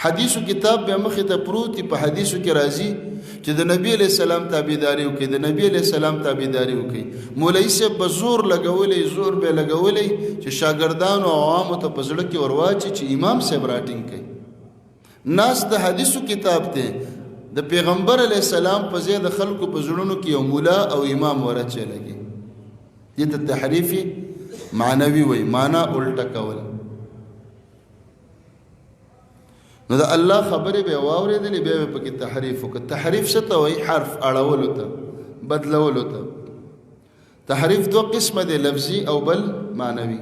حدیثو کتاب به مخې ته پروت، په حدیثو کې راځي چې د نبی علیہ السلام تابعداري وکړي، د نبی علیہ السلام تابعداري وکړي. مولوي صاحب به زور لګولی، زور به لګولی چې شاګردانو او عوامو ته په زړه کې ورواچي چې امام صاحب راټینګ کوي. ناس د حدیثو کتاب دی، د پیغمبر علیه السلام په ځای د خلکو په زړونو کې یو مولا او امام ورچې لګي. دې ته تحریف معنوي وایي، معنا الټه کول. نو د الله خبرې به واورېدلې، بیا به پکې تحریف وکړ. تحریف څه ته وایي؟ حرف اړولو ته، بدلولو ته. تحریف دوه قسمه دی، لفظي او بل معنوي.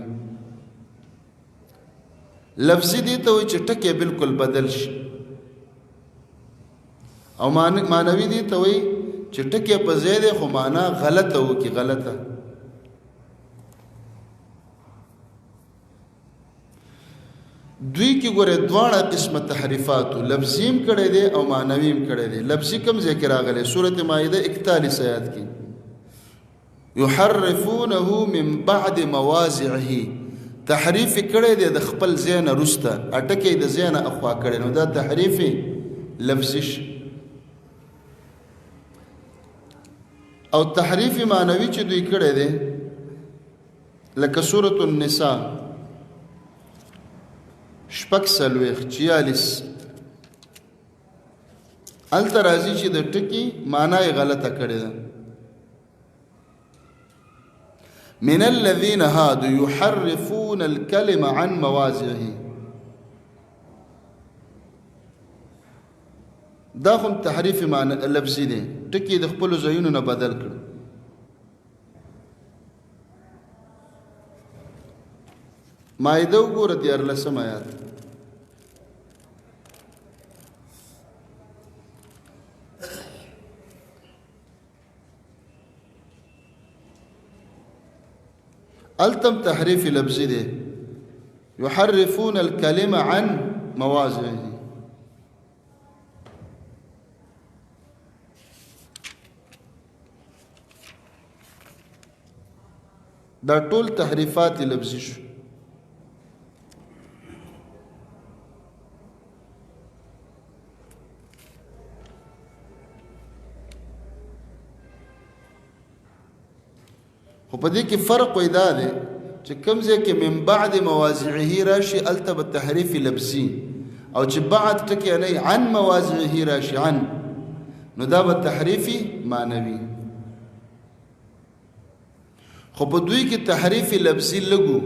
لفظي دې ته وایي چې ټکی بالکل بدل شي، او معنوي دې ته وایي چې ټکی په ځای دی خو معنا غلطه وکړي، غلطه. دوی کې ګوره دواړه قسمه تحریفاتو، لفظي هم کړی دی او معنوي هم کړی دی. لفظي کوم ځای کې راغلی؟ سورة مائده 41 آیات کې، یحرفونه من بعد مواضعه، تحریف کړی دی د خپل ځای نه وروسته، اټکی د ځای نه اخوا کړی، نو دا تحریف لفظي شو. او تحریف معنوي چې دوی کړی دی لکه سورة النساء 46 46، هلته راځي چې د ټکي معنا یې غلطه کړې ده. من الذين هادوا يحرفون الكلم عن مواضعه، دا هم تحریف معنی لفظي دی، ټکي د خپلو ځایونو نه بدل کړ. مائده وګوره 13 آیات، التم تحریف لفظي دی، يحرفون الكلمة عن مواضعه. دا ټول تحریفات لفظي شو. خو په دې کې فرق وای دا دی چې کوم ځای کې من بعد مواضعه راشي هلته به تحریف لفظي، او چې بعد ټکی نه عن مواضعه راشي عن، نو دا به تحریف معنوي. خو په دوی کې تحریف لفظي لګو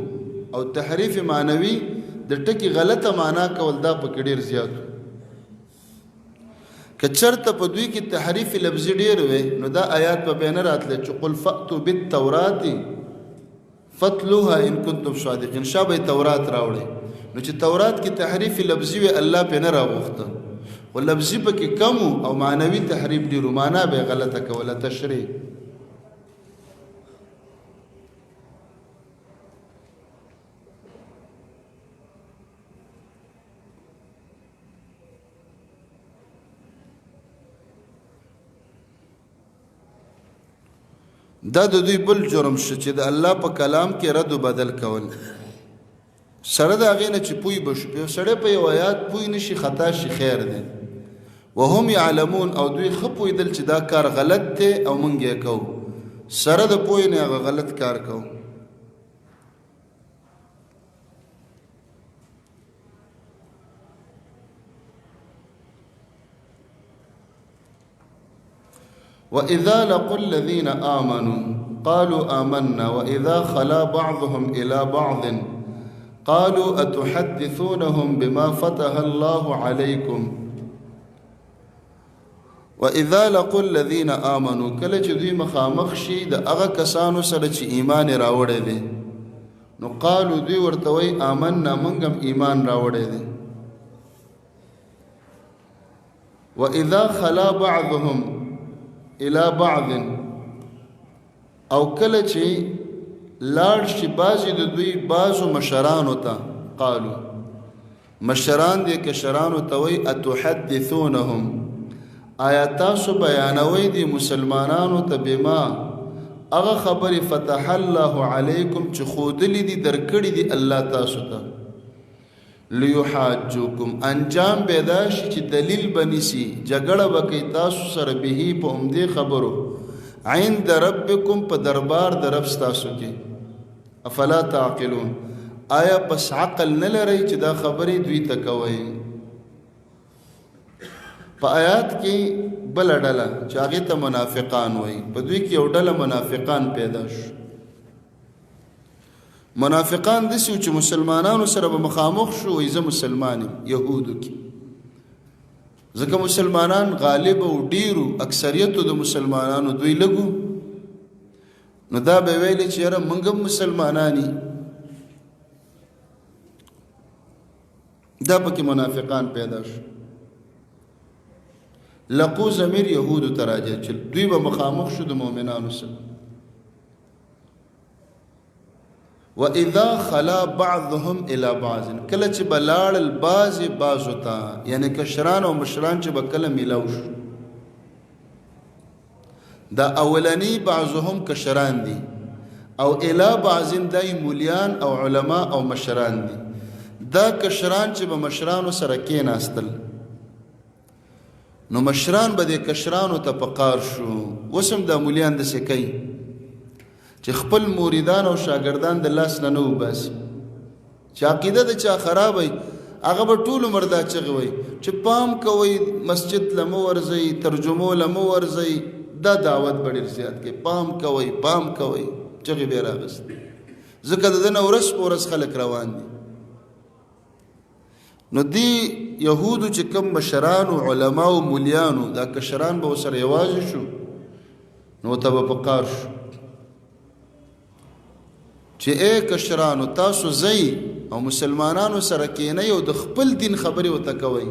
او تحریف معنوي د ټکی غلطه معنا کول دا پکې ډېر زیات. که چرته په دوی کې تحریف لفظي ډېر وي نو دا آیات په بیا نه راتلی چې قل فأتوا بالتورات فاتلوها ان کنتم صادقین، شا به تورات راوړی. نو چې تورات کې تحریف لفظي وي الله پې نه راغوښته، خو لفظي پکې کم او معنوي تحریف ډېر و، معنا به یې غلطه کوله، تشریح. دا د دوی بل جرم شو چې د الله په کلام کې رد و بدل کول. سره د هغې نه چې پوی به شو، یو سړی په یو آیات پوی نه شي، خطا شي، خیر دی. وهم یعلمون، او دوی ښه پوهېدل چې دا کار غلط دی او موږ یې کوو، سره د پوهې نه هغه غلط کار کوو. وإذا لقوا الذين آمنوا قالوا آمنا وإذا خلا بعضهم إلى بعض قالوا أتحدثونهم بما فتح الله عليكم. وإذا لقوا الذين آمنوا، کله چې دوی مخامخ شي د هغه کسانو سره چې ایمان یې راوړی دی، نو قالو دوی ورته وایي آمنا، موږ هم ایمان راوړی دی. واذا خلا بعضهم الى بعض، او کله چې لاړ شي بعضې د دوی بعضو مشرانو ته، قالو مشران دې کشرانو ته وایي اتحدثونهم، آیا تاسو بیانوئ دي مسلمانانو ته بما هغه خبرې فتح الله علیکم چې ښودلي دي درکړي دي الله تاسو ته، لیحاجوکم، انجام به دا شي چې دلیل به نیسي، جګړه به کوي تاسو سره به په همدې خبرو عند ربکم، په دربار د رب ستاسو کې. افلا تعقلون، آیا پس عقل نه لرئ چې دا خبرې دوی ته کوئ؟ په آیات کې بله ډله چې هغې ته منافقان وایي، په دوی کې یو ډله منافقان پیدا شو. منافقان داسې وو چې مسلمانانو سره به مخامخ شو، وایي زه مسلمان یم، یهودو کې، ځکه مسلمانان غالب او ډېرو، اکثریتو د مسلمانانو دوی لږو، نو دا به ویلې چې یاره موږ هم مسلمانان یو. دا پکې منافقان پیدا شو. لقو ضمیر یهودو ته راځي چې دوی به مخامخ شو د مؤمنانو سره. واذا خلا بعضهم الى بعض، کله چې به لاړل بعضې بعضو ته، یعنې کشران او مشران چې به کله میلاو شو، دا اولنی بعضهم کشران دي او الى بعض دای مولیان او علما او مشران دي. دا کشران چې به مشرانو سره کېناستل، نو مشران به د کشرانو ته په قار شو. اوس هم دا مولیان داسې کوي چې خپل مریدان او شاګردان د لاس نه نه وباسي، چې عقیده د چا خرابه وي هغه به ټول عمر دا چغې وایي چې پام کوئ، مسجد له مه ورځئ، ترجمو له مه ورځئ. دا دعوت به ډېر زیات کوي، پام کوئ پام کوئ، چغې به یې راغستې، ځکه د ده نه ورځ په ورځ خلک روان دي. نو دی یهودو چې کوم مشرانو، علماو، مولیانو، دا کشران به ورسره یوازې شو، نو ته به په قار شو چې ای کشرانو تاسو ځئ او مسلمانانو سره کینئ او د خپل دین خبرې ورته کوئ.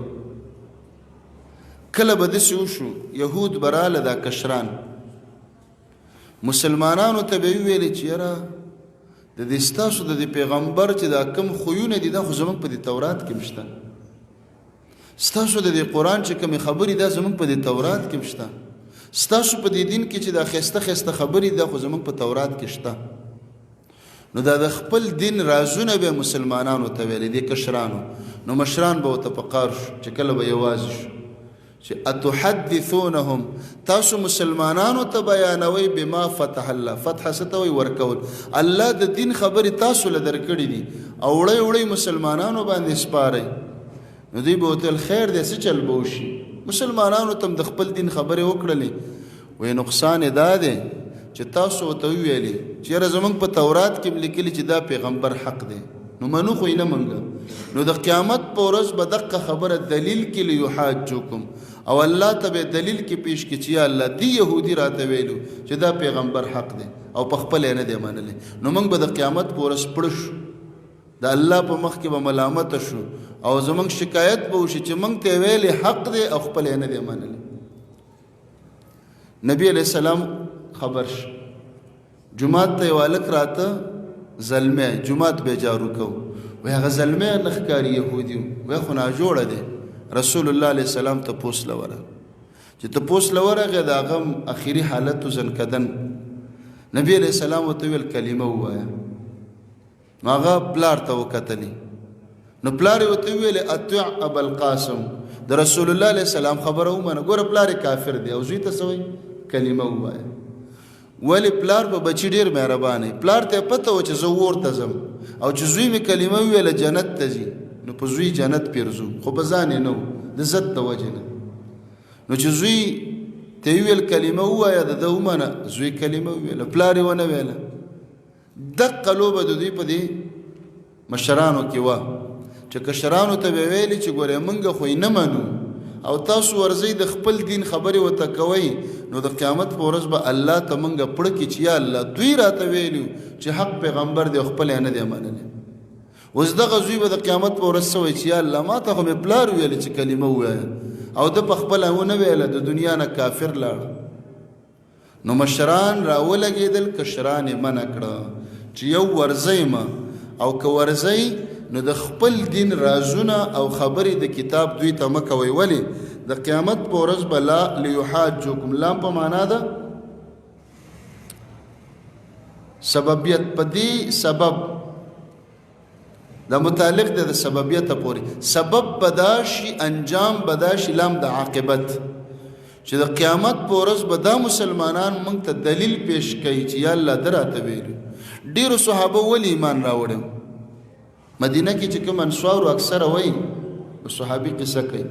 کله به داسې وشو، یهود به راله دا کشران مسلمانانو ته به یې وویلې چې یاره د دې ستاسو د دې پیغمبر چې دا کم خویونه دي دا خو زموږ په دې تورات کې شته، ستاسو د دې قرآن چې کومې خبرې دا زموږ په دې تورات کې شته، ستاسو په دې دین کې چې دا ښایسته ښایسته خبرې دا خو زموږ په تورات کې شته. نو دا د خپل دین رازونه به مسلمانانو ته ویلې دي کشرانو، نو مشران به ورته په قار شو چې کله به یوازې شو چې اتحدثونهم، تاسو مسلمانانو ته بیانوئ بما فتح الله، فتح څه ته وایي؟ ورکول. الله د دین خبرې تاسو له درکړي دي او وړی وړی مسلمانانو باندې سپارئ. نو دوی به ورته ویل خیر دی، څه چل به وشي؟ مسلمانانو ته هم د خپل دین خبرې وکړلې، وایي نقصان یې دا دی چې تاسو ورته وویلې چې یاره زموږ په تورات کې هم لیکلي چې دا پیغمبر حق دی، نو منو خو یې نه منګه. نو د قیامت په ورځ به دقه خبره دلیل کې لیحاجوکم، او الله ته به دلیل کې پیش کړي چې یا الله دی یهودي راته ویلو چې دا پیغمبر حق دی او په خپله یې نه دی منلی، نو موږ به د قیامت په ورځ پړه شو، د الله په مخ کې به ملامت شو او زموږ شکایت به وشي چې موږ ته ویلې حق دی او خپله یې نه دی منلی. نبی علیہ السلام خبر شو، جومات ته یو هلک راته، زلمی، جومات به جارو کو، وایي هغه زلمی نه ښکاري یهودي و، وایي خو ناجوړه دی. رسول الله علیه السلام ته پوس له ورغی، چې ته پوس له ورغی د هغه اخري حالت و، ځنکدن. نبی علیہ السلام ورته ویل کلمه ووایه. نو هغه پلار ته وکتلې، نو پلار یې ورته وویل اطع ابا القاسم، د رسول الله علیه السلام خبره ومنه. ګوره پلار یې کافر دی او زوی ته څه وایي؟ کلمه ووایه. ولې پلار په بچي ډېر مهربان دی، پلار ته یې پته وه چې زه ور ته ځم او چې زوی مې کلمه وویله جنت ته ځي، نو په زوی جنت پیرزو، خو په ځان یې نه و، د عزت د وجې نه. نو چې زوی ته یې وویل کلمه ووایه، د ده ومنه، زوی کلمه وویله، پلار یې ونه ویله. دقه لوبه د دوی په دې مشرانو کې وه چې کشرانو ته به ویلي چې ګورې مونږ خو یې نه منو او تاسو ورځئ د خپل دین خبرې ورته کوئ، نو د قیامت په ورځ به الله ته مونږ پړه کړي چې یا الله دوی راته ویلي چې حق پیغمبر دی او خپل یې نه دی منلی. اوس دغه زوی به د قیامت په ورځ څه وایي چې یا الله ما ته خو مې پلار ویل چې کلمه ووایه او ده په خپله ونه ویله، د دنیا نه کافر لاړ. نو مشران راولګېدل، کشران یې منع کړه چې یو ورځئ مه، او که ورځئ نو د خپل دین رازونه او خبرې د کتاب دوی ته مه کوئ. ولې؟ د قیامت په ورځ به لا لیحاجوکم، لام په معنا ده سببیت، په دې سبب دا متعلق دی د سببیت پورې، سبب بداشي انجام بداشي، لام د عاقبت، چې د قیامت په ورځ به دا مسلمانان موږ ته دلیل پیش کوي چې یا الله دراته ویلو. ډیرو صحابه ولې ایمان راوړل؟ مدینه کې چې کوم انصارو اکثره وایي، صحابي قصه کوي،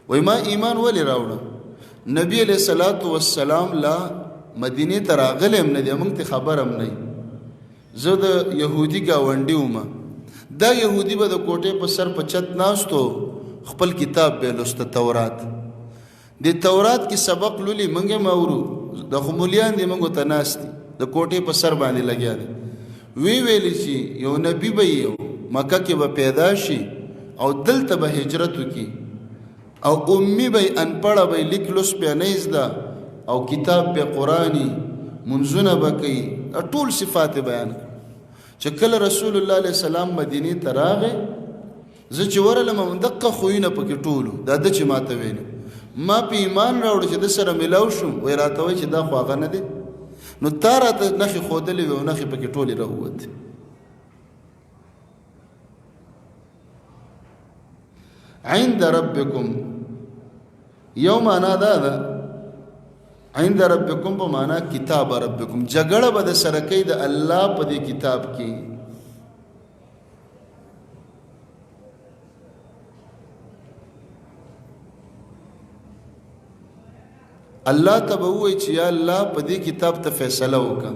وایي ما ایمان ولې راوړ؟ نبی علیہ الصلوۃ والسلام لا مدینه ته راغلی هم نه دی، موږ ته خبر هم نه. زه د یهودي ګاونډي وم، دا یهودي به د کوټې په سر په چت ناستو، خپل کتاب به لوسته، تورات. د تورات کې سبق لولي، موږ هم اورو، د خو مولیان دي موږ ته ناست دي، د کوټې په سر باندې لګیا دي. وی ویل چې یو نبی به یو مکه کې به پیدا شي او دلته به هجرت وکړي او امي به انپړه به لیک لوست به نه زده او کتاب به قرآني منځونه به کوي، ټول صفات بیان کړ. چې کله رسول الله علیه السلام مدینې ته راغی، زه چې ورغلم دقه خویونه پکې ټولو دا د چې ماته ویلو، ما په ایمان راوړ چې د سره ملاو شوم، وایي راته وایي چې دا خو هغه نه دی، نو تا راته نښې ښودلې وې او نښې پکې ټولې راووتې. عند ربکم یو معنا دا ده، عند ربکم په معنا کتاب ربکم، جګړه به د سره کوي د الله په دې کتاب کې. الله ته به ووایي چې یا الله په دې کتاب ته فیصله وکړه،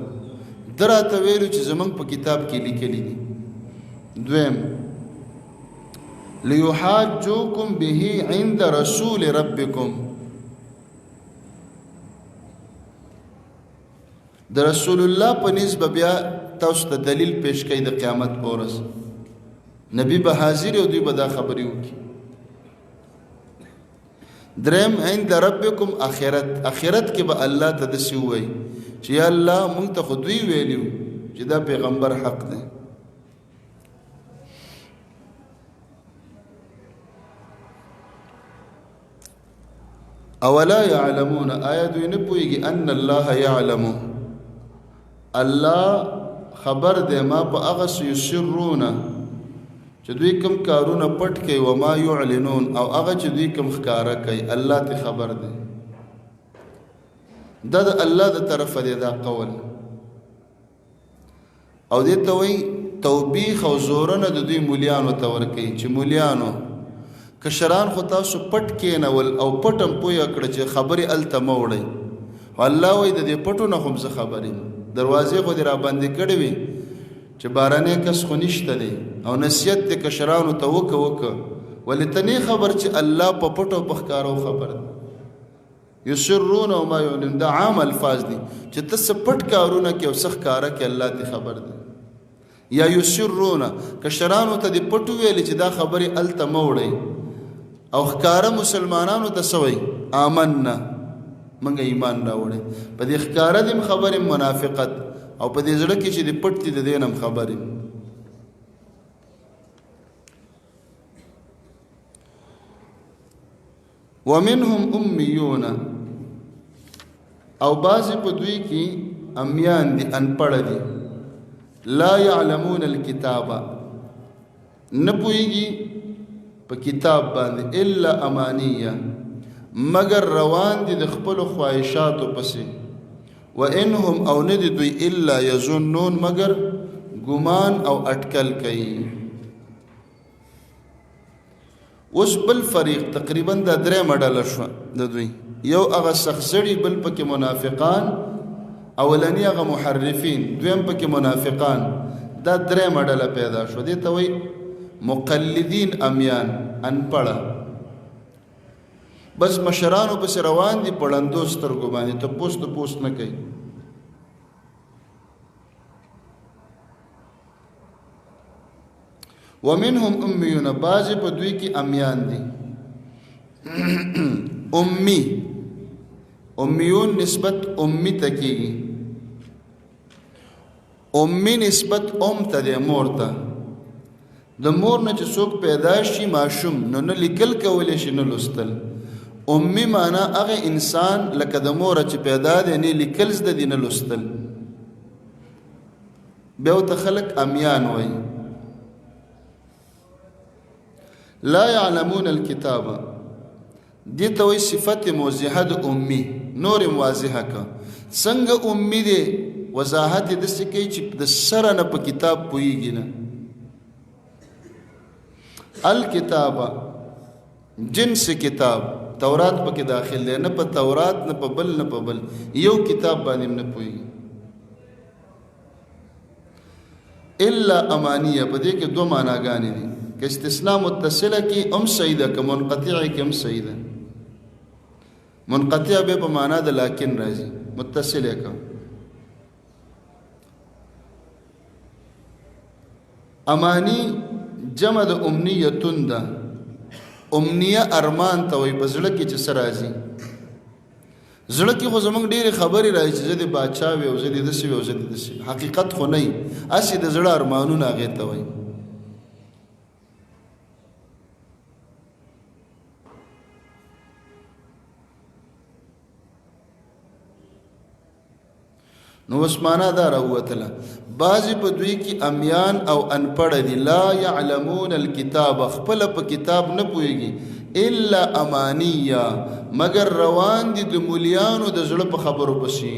ده راته ویلو چې زمونږ په کتاب کې لیکلي دي. دویم لیحاجوکم به عند رسول ربکم، د رسول الله په نسبت به بیا تاسو ته دلیل پیش کوي د قیامت په ورځ، نبی به حاضر او دوی به دا خبرې وکړي. دریم عند ربکم اخرت، اخرت کې به الله ته داسې ووایي چې یا الله مونږ ته خو دوی ویلي چې دا پیغمبر حق دی. اولا يعلمون، آیا دوی نه پوهېږي ان الله يعلم، الله خبر دی ما په هغه څه یسرون چې دوی کوم کارونه پټ کوي، وما يعلنون او هغه چې دوی کوم ښکاره کوي، الله ته خبر دی. دا د الله د طرفه دی دا قول، او دې ته وایي توبیخ او زورنه د دوی مولیانو ته ورکوي چې مولیانو کشران خو تاسو پټ کېنول او پټ هم پوه کړه چې خبرې هلته مه وړئ، خو الله وایي د دې پټو نه خو هم زه خبر یم، دروازې خو دې رابندې کړې وې چې بارانې کس خو نشته دی، او نصیحت دې کشرانو ته وکه وکه، ولې ته نه خبر چې الله په پټو په ښکارو خبر دی. یسرون او ما یعلن، دا عام الفاظ دي چې ته څه پټ کارونه کې او څه ښکاره کې الله ته خبر دی. یا یسرون کشرانو ته دې پټ ویل چې دا خبرې هلته مه وړئ، او ښکاره مسلمانانو ته څه وایي؟ آمنا، موږ ایمان راوړی. په دې ښکاره دې هم خبر یم منافقت، او په دې زړه کې چې دې پټ دي د دې نه هم خبر یم. ومنهم امیون، او بعضې په دوی کې امیان دي، انپړه دي. لا يعلمون الكتاب، نه پوهیږي په کتاب باندې، الا امانیه، مګر روان دي د خپلو خواهشاتو پسې. وانهم، او نه دي دوی، الا یظنون، مګر ګمان او اټکل کوي. اوس بل فریق، تقریبا دا درې ډله شوه د دوی. یو هغه سخزړي، بل پکې منافقان، اولنی هغه محرفین، دویم پکې منافقان. دا درې ډله پیدا شو. دې ته وایي مقلدین امیان، انپړه، بس مشرانو پسې روان دي په ړندو سترګو باندې، تپوس تپوس نه کوي. ومنهم امیون، بعضې په دوی کې امیان دي. امی، امیون نسبت امی ته کېږي. امی نسبت ام ته دی، مور ته. د مور نه چې څوک پیدا شي ماشوم، نو نه لیکل کولی شي نه لوستل. امي معنا هغه انسان لکه د مور چې پیدا دی، نه لیکل زده دي نه لوستل، بیا ورته خلک امیان وایي. لا يعلمون الكتاب، دې ته وایي صفت موضحه د امي، نور یې واضحه که څنګه امي دی. وضاحت یې داسې کوي چې د سره نه په کتاب پوهېږي نه. الکتاب جنس کتاب، تورات پکې داخل دی، نه په تورات نه په بل نه په بل یو کتاب باندې نه پوهېږي. الا امانیه، په دې کې دوه معناګانې دي. که استثناء متصله کې هم صحیح ده، که منقطع کې هم صحیح ده. منقطع به په معنا د لاکن راځي، متصله که امانی جمع د امنیتون ده. امنیه ارمان ته وایي، په زړه کې چې څه راځي. زړه کې خو زمونږ ډېرې خبرې راځي چې زه دې باچا وي او زه دې داسې وي او زه دې داسې، حقیقت خو نه وي، هسې د زړه ارمانونه هغې ته وایي. نو اوس معنا دا راووتله، بعضې په دوی کې امیان او انپړه دي. لا یعلمون الکتاب، خپله په کتاب نه پوهېږي، الا امانیه، مګر روان دي د مولیانو د زړه په خبرو پسې.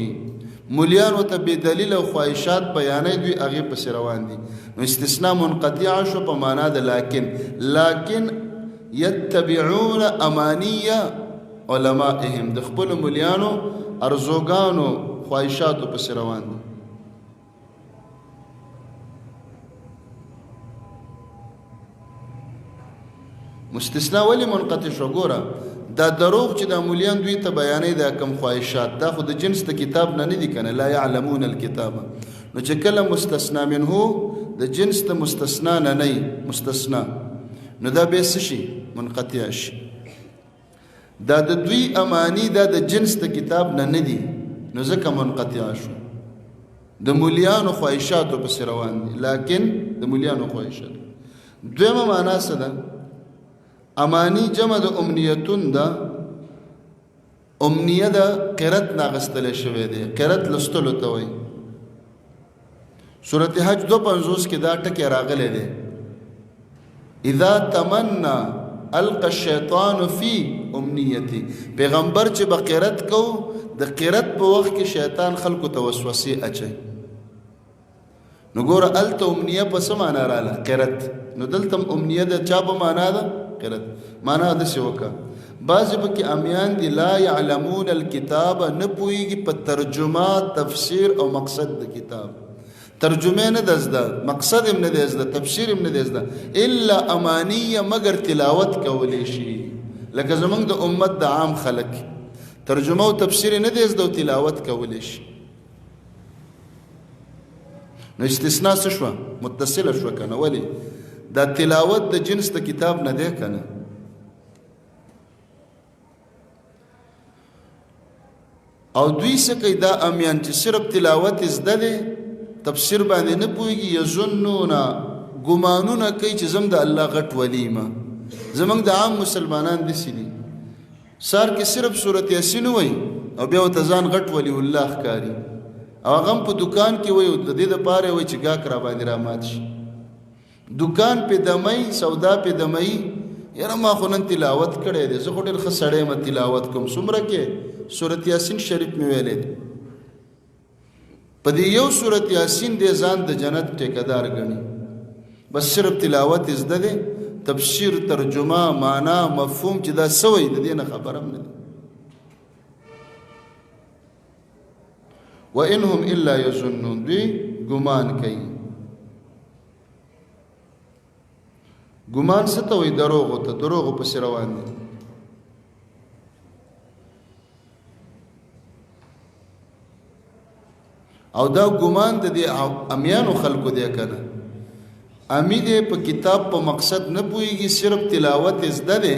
مولیانو ته بې دلیل او خواهشات بیانوي، دوی هغې پسې روان دي. نو استثناء منقطعه شو په معنا د لاکن. لاکن یتبعون امانیه علمائهم، د خپلو ملیانو ارزوګانو خواهشاتو پسې روان دي. مستثنا ولی منقطع شو؟ ګوره دا دروغ چې دا مولیان دوی ته بیانې دا کم خواهشات، دا خو د جنس د کتاب نه نه دي کنه، لا يعلمون الكتاب. نو چې کله مستثنا منه د جنس د مستثنا نه نه مستثنا، نو دا به څه شي؟ منقطع شي. دا د دوی امانی دا د جنس د کتاب نه نه دي، نو ځکه منقطع شو. د مولیانو خواهشاتو پسې روان دي، لکن د مولیانو خواهشات. دویمه معنا څه ده؟ امانی جمع د امنیتون ده. امنیه د قرت نه اخیستل شوی دی، قرت لوستلو ته وایي. سورت حج 52 کې دا ټکی راغلی دی، اذا تمنا القى الشیطان فی امنیتی. پیغمبر چې به قرت کو، د قرت په وخت کې شیطان خلکو ته وسوسې اچي. نو ګوره الته امنیه په څه معنا رااله؟ قرت. نو دلته امنیه د چا په معنا ده؟ قرت. معنا داسې وکړه، بعضې پکې امیان دي، لا یعلمون الکتاب، نه پوهېږي په ترجمه، تفسیر او مقصد د کتاب. ترجمه نه ده زده، مقصد هم نه دی زده، تفسیر هم نه دی زده، الا امانیه، مګر تلاوت کولی شي. لکه زمونږ د امت د عام خلک ترجمه او تفسیر نه دی زده او تلاوت کولی شي. نو استثناء څه شوه؟ متصله شوه که نه؟ ولې؟ دا تلاوت د جنس د کتاب نه دی که نه؟ او دوی څه کوي دا امیان چې صرف تلاوت زده دی، تفسیر باندې نه پوهېږي؟ یظنون، ګمانونه کوي چې زم د الله غټ ولی ما. زمونږ د عام مسلمانان داسې دي، سار کې صرف سورت یاسین وایي او بیا ورته ځان غټ ولی الله ښکاري. او هغه په دکان کې وي د دې لپاره وي چې گاک را باندې را مات شي. دکان په دمای، سودا په دمای، یاره ما خو نن تلاوت کړی دی، زه خو ډېر ښه سړی یم، تلاوت کوم. څومره کې سورت یاسین شریف مې ویلی دی. په دې یو سورت یاسین دی ځان د جنت ټیکهدار ګڼي. بس صرف تلاوت یې زده دی، تفسیر، ترجمه، معنا، مفهوم چې دا څه وایي د دې نه خبر هم نه دی. وانهم الا یظنون، دوی ګمان کوي. ګمان څه ته وایي؟ دروغو ته، دروغو پسې روان دي. او دا ګمان د دې امیانو خلکو دی که نه، امی دی په کتاب په مقصد نه پوهېږي، صرف تلاوت یې زده دی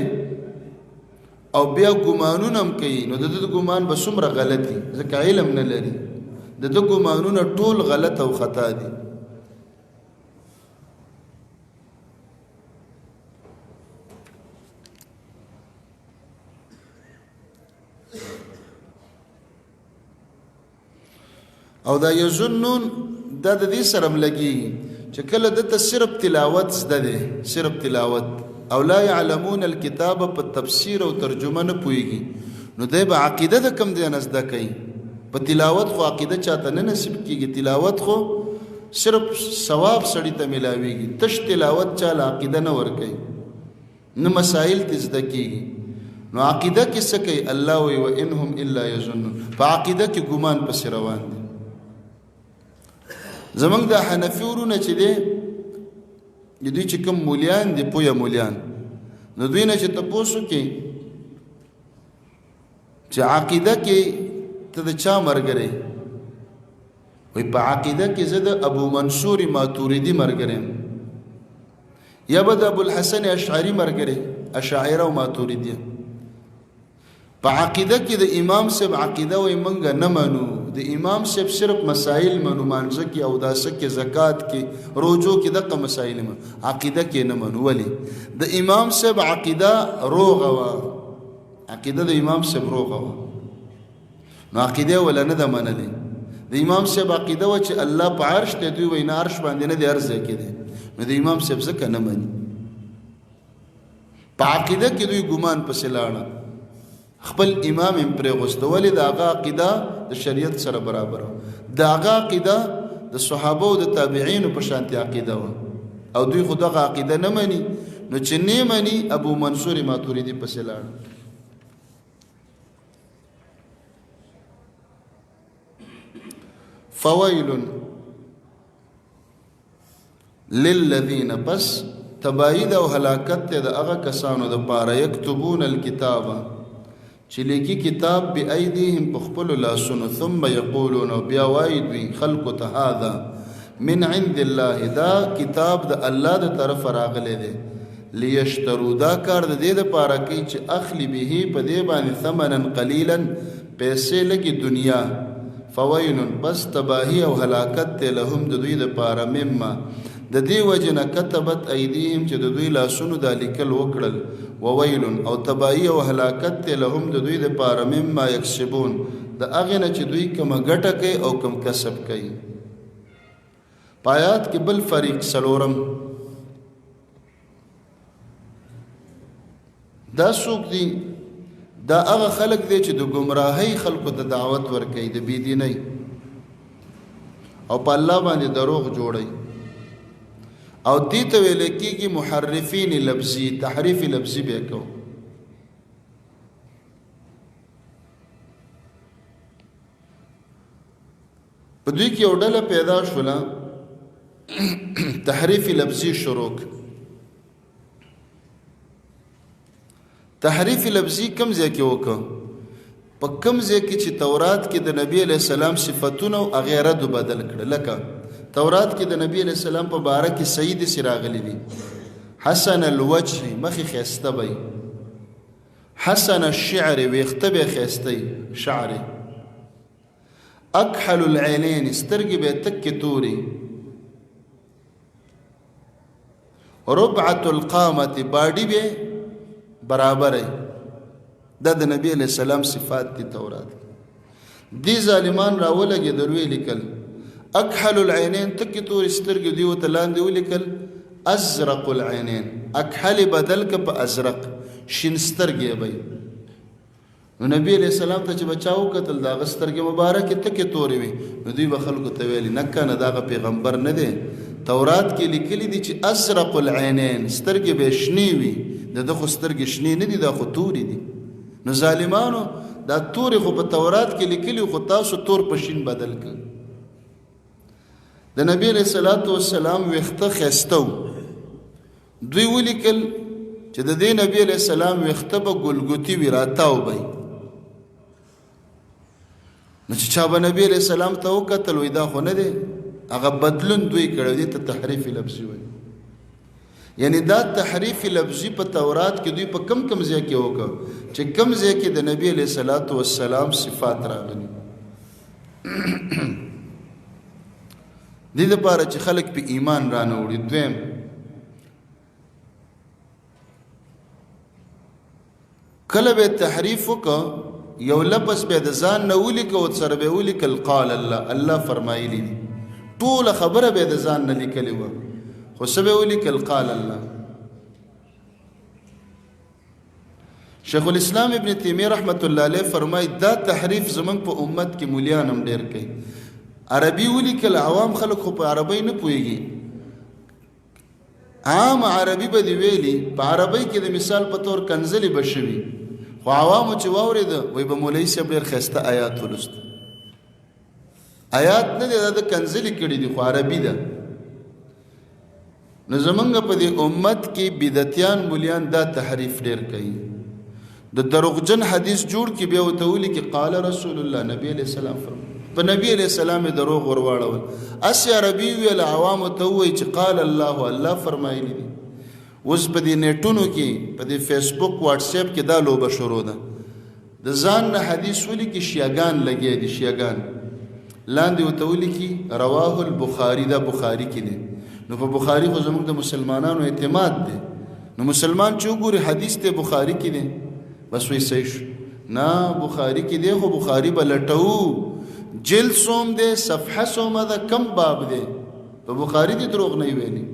او بیا ګمانونه هم کوي. نو د ده ګمان به څومره غلط وي، ځکه علم نه لري. د ده ګمانونه ټول غلط او خطا دي. او دا یظنون دا د دې سره هم لګېږي چې کله ده ته صرف تلاوت زده دی، صرف تلاوت، او لا يعلمون الكتاب په تفسیر او ترجمه نه پوهېږي، نو دی به عقیده د کوم ځای نه زده کوي؟ په تلاوت خو عقیده چاته نه نصیب کېږي، تلاوت خو صرف ثواب سړي ته ملاویږي، تش تلاوت چاله عقیده نه ورکوي، نه مسائل ته زده کیږي. نو عقیده کې څه کوي؟ الله وی وانهم الا یظنون، په عقیده کې ګمان پسې روان دي. زمونږ د حنفي ورونه چې دی، د دوی چې کوم مولیان دي، پوهه مولیان، نو دوی نه چې تپوس وکړي چې عقیده کې ته د چا ملګری؟ وایي په عقیده کې زه د ابو منصور ماتوریدي ملګری یم، یا به د ابو الحسن اشعري ملګری، اشاعره او ماتوریدي. په عقیده کې د امام صاحب عقیده وایي مونږ نه منو، د امام صاحب صرف مسائل منو، مانځه کې، اوداسه کې، زکات کې، روزو کې، دغه مسائل منو، عقیده کې نه منو. ولې؟ د امام صاحب عقیده روغه وه، عقیده د امام صاحب روغه وه، نو عقیده ولا نه ده منلې. د امام صاحب عقیده وه چې الله په عرش دی، دوی وایي نه عرش باندې نه دی، هر ځای کې دی، نو د امام صاحب ځکه نه مني. په عقیده کې دوی ګمان پسې لاړه، خپل امام هم پرېغوسته. ولې؟ د هغه عقیده د شریعت سره برابره، د هغه عقیده د صحابه او د تابعینو په شانتې عقیده وه، او دوی خو دغه عقیده نه مني. نو چې نه مني، ابو منصور ماتوریدي پسې لاړ. فویل للذین، پس تباہی او هلاکت ته د هغه کسانو د پاره، یكتبون الكتاب، چې لیکي کتاب، بأیدیهم، په خپل لاسونو، ثم یقولون، بیا وایي دوی خلکو ته، هذا من عند الله، دا کتاب د الله د طرف راغلی دی. لیشترو، دا کار د دې لپاره کوي چې اخلي، به په دې باندې، ثمنا قلیلا، پیسې لګي دنیا. فویل، پس تباهی او هلاکت ته، لهم، د دوی لپاره، مما، د دې وجه نه، كتبت ایدیهم، چې د دوی لاسونو دا لیکل وکړل. وویل، او تباهی او هلاکت ته، لهم، د دوی لپاره، مما یکسبون، د هغې نه چې دوی کومه ګټه کوي او کوم کسب کوي. پایات کې بل فریق څلورم دا څوک دي؟ دا هغه خلک دي چې د ګمراهۍ خلکو ته دعوت ورکوي، د بېدینۍ، او په الله باندې دروغ جوړوي، او دې ته ویل کېږي محرفین لفظي، تحریف لفظي به کو. په دوی کې یو ډله پیدا شوله، تحریف لفظي شروع. تحریف لفظي کم ځای کې وکړه؟ په کم ځای کې چې تورات کې د نبی علی السلام صفاتونه او هغه رد بدل کړ. لکه تورات کې د نبی علی السلام په باره کې سید سراغلی دي، حسن الوجه، مخې خسته وي، حسن الشعر، ویخته به خسته، شعر، اکحل العینین، سترګې به تک توري، ربعه القامه، باډي به برابر. دا د نبی علی السلام صفات دي تورات. دې ظالمان راولګېدل، ویې لیکل اکحل العینین، تکې تورې سترګې، دوی ورته لاندې ولیکل ازرق العینین، اکحل بدل که په ازرق، شین سترګې به. نو نبی علیہ السلام ته چې بچا وکتل، د هغه سترګې مبارکې تکې تورې وې، نو دوی به خلکو ته ویلي نه که نه، د هغه پیغمبر نه دی، تورات کې لیکلي دي چې ازرق العینین، سترګې به یې شنې وي، د ده خو سترګې شنې نه دي، دا خو تورې دي. نو ظالمانو دا تورې خو په تورات کې لیکلي، خو تاسو تور په شین بدل کړ. د نبی علیہ الصلوۃ والسلام ویښته ښایسته وو، دوی ولیکل چې د دې نبی علیہ السلام ویښته به ګلګوتي وي، راتاو به. نو چې چا به نبی علیہ السلام ته وکتل، وایي دا خو نه دی، هغه بدلون دوی کړی دی، ته تحریف لفظي وایي. یعنی دا تحریف لفظي په تورات کې دوی په کم کم ځای کې وکړ چې کم ځای کې د نبی علیہ الصلوۃ والسلام صفات راغلي، دې لپاره چې خلک په ایمان رانه وړي. دویم، کله به تحریف وکړ، یو لفظ به د ځان نه ولیکه او سره به ولیکل قال الله، الله فرمایلی دي، ټوله خبره به د ځان نه لیکلې وه، خو څه به ولیکل؟ قال الله. شیخ الاسلام ابن تیمیه رحمت الله علیه فرمای دا تحریف زمونږ په امت کې مولیان هم ډیر کوي. عربي ولیکل، عوام خلک خو په عربۍ نه پوهیږي، عام عربي به دی ویلي، په عربۍ کې د مثال په تور کنځلې به شوي، خو عوامو چې واورېده وایي به مولوي صاحب ډېر ښایسته آیات ولوست. آیات نه دی، دا د کنځلې کړي دي، خو عربي ده. نو زمونږ په دې امت کې بدعتیان مولیان دا تحریف ډېر کوي. د دروغجن حدیث جوړ کی، بیا ورته ولیکي قال رسول الله، نبی علیه السلام فرمایي، په نبی علیه السلام یې دروغ ورواړول. هسې عربي وویل، عوامو ته ووایي چې قال الله، الله فرمایلي دي. اوس په دې نیټونو کې، په دې فیسبوک واتس اپ کې دا لوبه شروع ده، د ځان نه حدیث ولیکي، شیعګان لګیا دي، شیعګان لاندې ورته ولیکي رواه البخاري، دا بخاري کې دی. نو په بخاري خو زموږ د مسلمانانو اعتماد دی، نو مسلمان چې وګوري حدیث ته بخاري کې دی، بس وایي صحیح شو. نه، بخاري کې دی، خو بخاري به لټوو، جلد څوم دی، صفحه څومه ده، کم باب دی، په بخاري دې دروغ نه ویلي.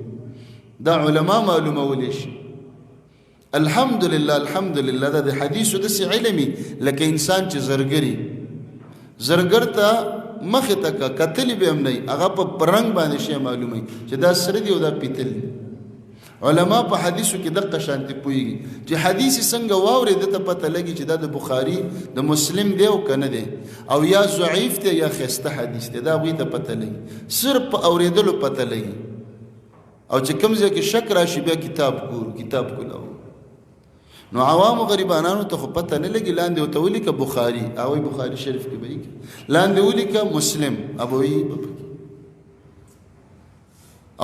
دا علما معلومولی شي. الحمدلله الحمدلله، دا د حدیثو داسې علمي لکه انسان چې زرګري، زرګر ته مخې ته که کتلي به هم نه، هغه په رنګ باندې شی معلوموي چې دا سره دي او دا پیتل دي. علما په حدیثو کې دقه شانتې پوهېږي چې حدیث یې څنګه واورې، ده ته پته لګي چې دا د بخاري د مسلم دی او که نه دی، او یا ضعیف دی یا ښایسته حدیث دی، دا هغوی ته پته لګي، صرف په اورېدلو پته لګي. او چې کوم ځای کې شک راشي بیا کتاب ګورو، کتاب کولاو. نو عوامو غریبانانو ته خو پته نه لګي، لاندې ورته ولیکه بخاري، هغوی بخاري شریف کې به یې لاندې ولیکه مسلم، هغوی به پکې.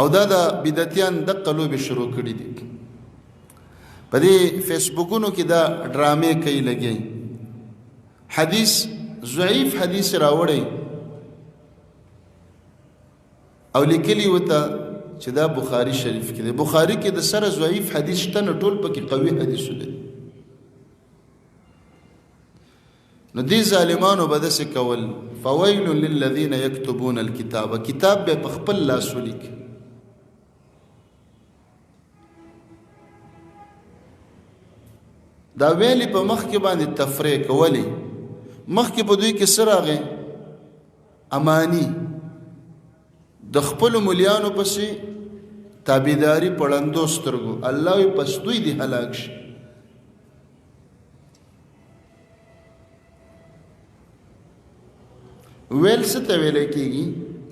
او دا د بدعتیان دقه لوبې شروع کړي دي په دې فیسبوکونو کې، دا ډرامې کوي لګي، حدیث ضعیف حدیث راوړی او لیکلی وته چې دا بخاری شریف کې دی. بخاری کې د سره ضعیف حدیث شته نه، ټول پکې قوي حدیثونه دي. نو دې ظالمانو به داسې کول، فویل للذین یکتبون الکتاب، کتاب به په خپل لاس ولیک. دا ویلې په مخ کې باندې تفریح کولې، مخکې په دوی کې څه راغی؟ امانی، د خپلو مليانو پسې تابعداري په ړندو سترګو، الله وي پس دوی دې هلاک شي. ویل څه ته ویل کېږي؟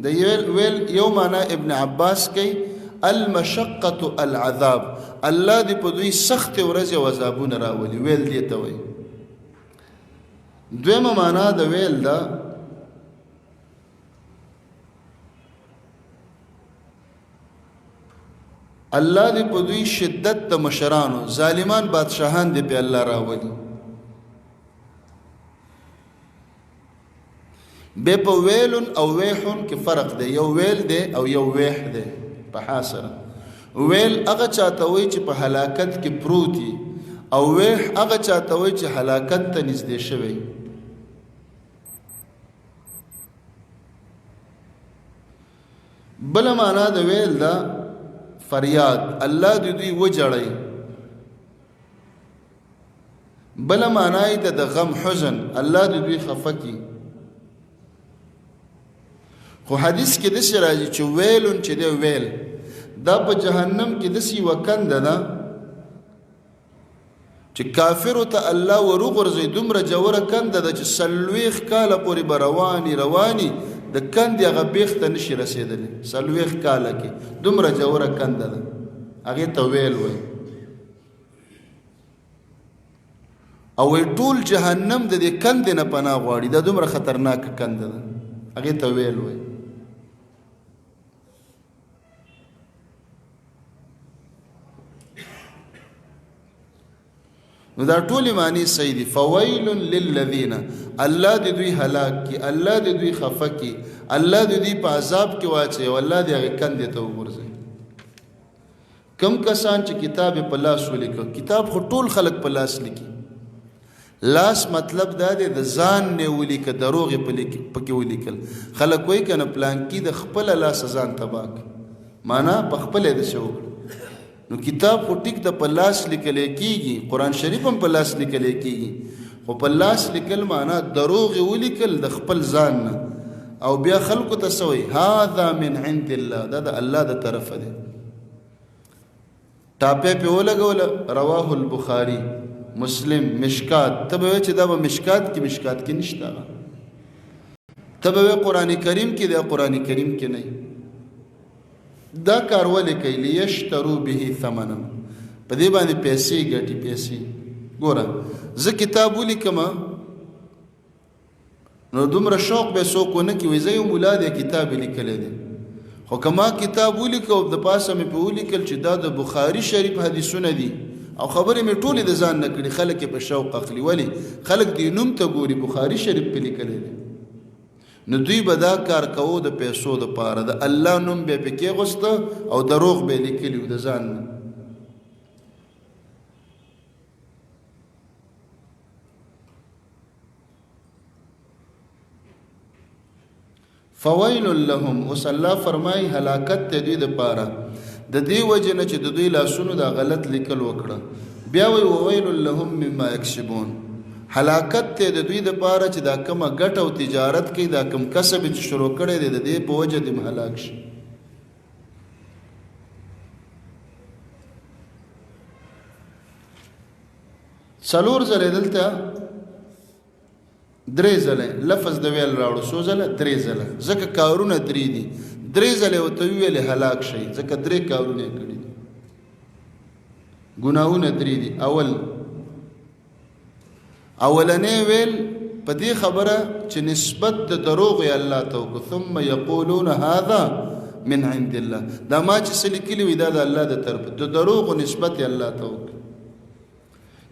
د ویل ویل یو معنا ابن عباس کوي، المشقه العذاب، الله دې په دوی سخت ورځې او عذابونه راولي، ویل دې ته وایي. دویمه معنا د ویل ده الله دې په دوی شدت د مشرانو ظالمان بادشاهان دې په الله راولي. به په ویل او ویحون کې فرق دی، یو ویل دی او یو ویح دی په حاصره. ویل هغه چاته وایي چې په هلاکت کې پروت وي، او ویح هغه چاته وایي چې هلاکت ته نږدې شوی. بل معنا د ویل دا فریاد، الله دې دوی وجړی. بل معنا یې د غم حزن، الله دې دوی خفه کی. خو حدیث کې داسې راځي چې ویلون چې دی ویل دا په جهنم کې داسې یوه کنده ده چې کافرو ته الله وروغورځوي، دومره ژوره کنده ده چې 40 کاله پورې به رواني رواني د کندې هغه بیخ ته نشي رسېدلی. 40 کاله کې دومره ژوره کنده ده، هغې ته ویل وایي. او وایي ټول جهنم د دې کندې نه پناه غواړي، دا دومره خطرناکه کنده ده، هغې ته ویل وایي. نو دا ټول معنی صحیح دي. فویل للذین، الله دې دوی هلاک کی، الله دې دوی خفه کی، الله دې دوی په عذاب کې واچي او الله دې هغه کندې ته وغورځوي. کم کسان چې کتاب په لاس ولیکه، کتاب خو ټول خلک په لاس لیکي، لاس مطلب دا دی د ځان نه ولیکه، دروغ یې پکې ولیکل. خلک وایي که نه پلانکي د خپله لاسه ځان تباه کړ، معنا په خپله یې داسې وکړه. نو کتاب خو ټیک د په لاس لیکل کېږي، قرآن شریف هم په لاس لیکل کېږي، خو په لاس لیکل معنا دروغ یې ولیکل د خپل ځان نه، او بیا خلکو ته څه وایي؟ هذا من عند الله، دا د الله د طرفه دی. ټاپه په ولګوله، رواه البخاري، مسلم، مشکات. ته به چې دا به مشکات کې، مشکات کې نشته. ته به قران کریم کې دی، قران کریم کې نه. دا کار ولې کوي؟ لیشترو به ثمنا، په دې باندې پیسې ګټي، پیسې. ګوره زه کتاب ولیکم نو دومره شوق به څوک ونه کوي، زه یو مولا دی کتاب یې لیکلی دی، خو که ما کتاب ولیکه او د پاسه مې په ولیکل چې دا د بخاري شریف حدیثونه دي او خبرې مې ټولې د ځان نه کړي، خلک یې په شوق اخلي. ولې؟ خلک دې نوم ته ګوري، بخاري شریف پې لیکلی دی. نو دوی به دا کار کوو د پیسو دپاره، د الله نوم به یې پکې غوسته او دروغ به یې لیکلي وو د ځان نه. فویل لهم، اوس الله فرمای هلاکت ته دوی د پاره د دې وجه نه چې د دوی لاسونو دا غلط لیکل وکړه. بیا وی وویل لهم مما یکسبون، هلاکت ته د دوی د پاره چې دا کومه ګټه او تجارت کوي، دا کوم کسب چې شروع کړی دی، د دې په وجه دې هلاک شي. څلور ځلې دلته، درې ځله لفظ د ویل راوړو. څو ځله؟ درې ځله، ځکه کارونه درې دي. درې ځله ورته وویل هلاک شئ، ځکه درې کارونه یې کړي دي، ګناهونه درې دي. اول اولنې ویل په دې خبره چې نسبت د دروغ یې الله ته وکړو، ثم یقولون هذا من عند الله، دا ما چې څه لیکلي وي دا د الله د طرفه، د دروغو نسبت یې الله ته وکړو.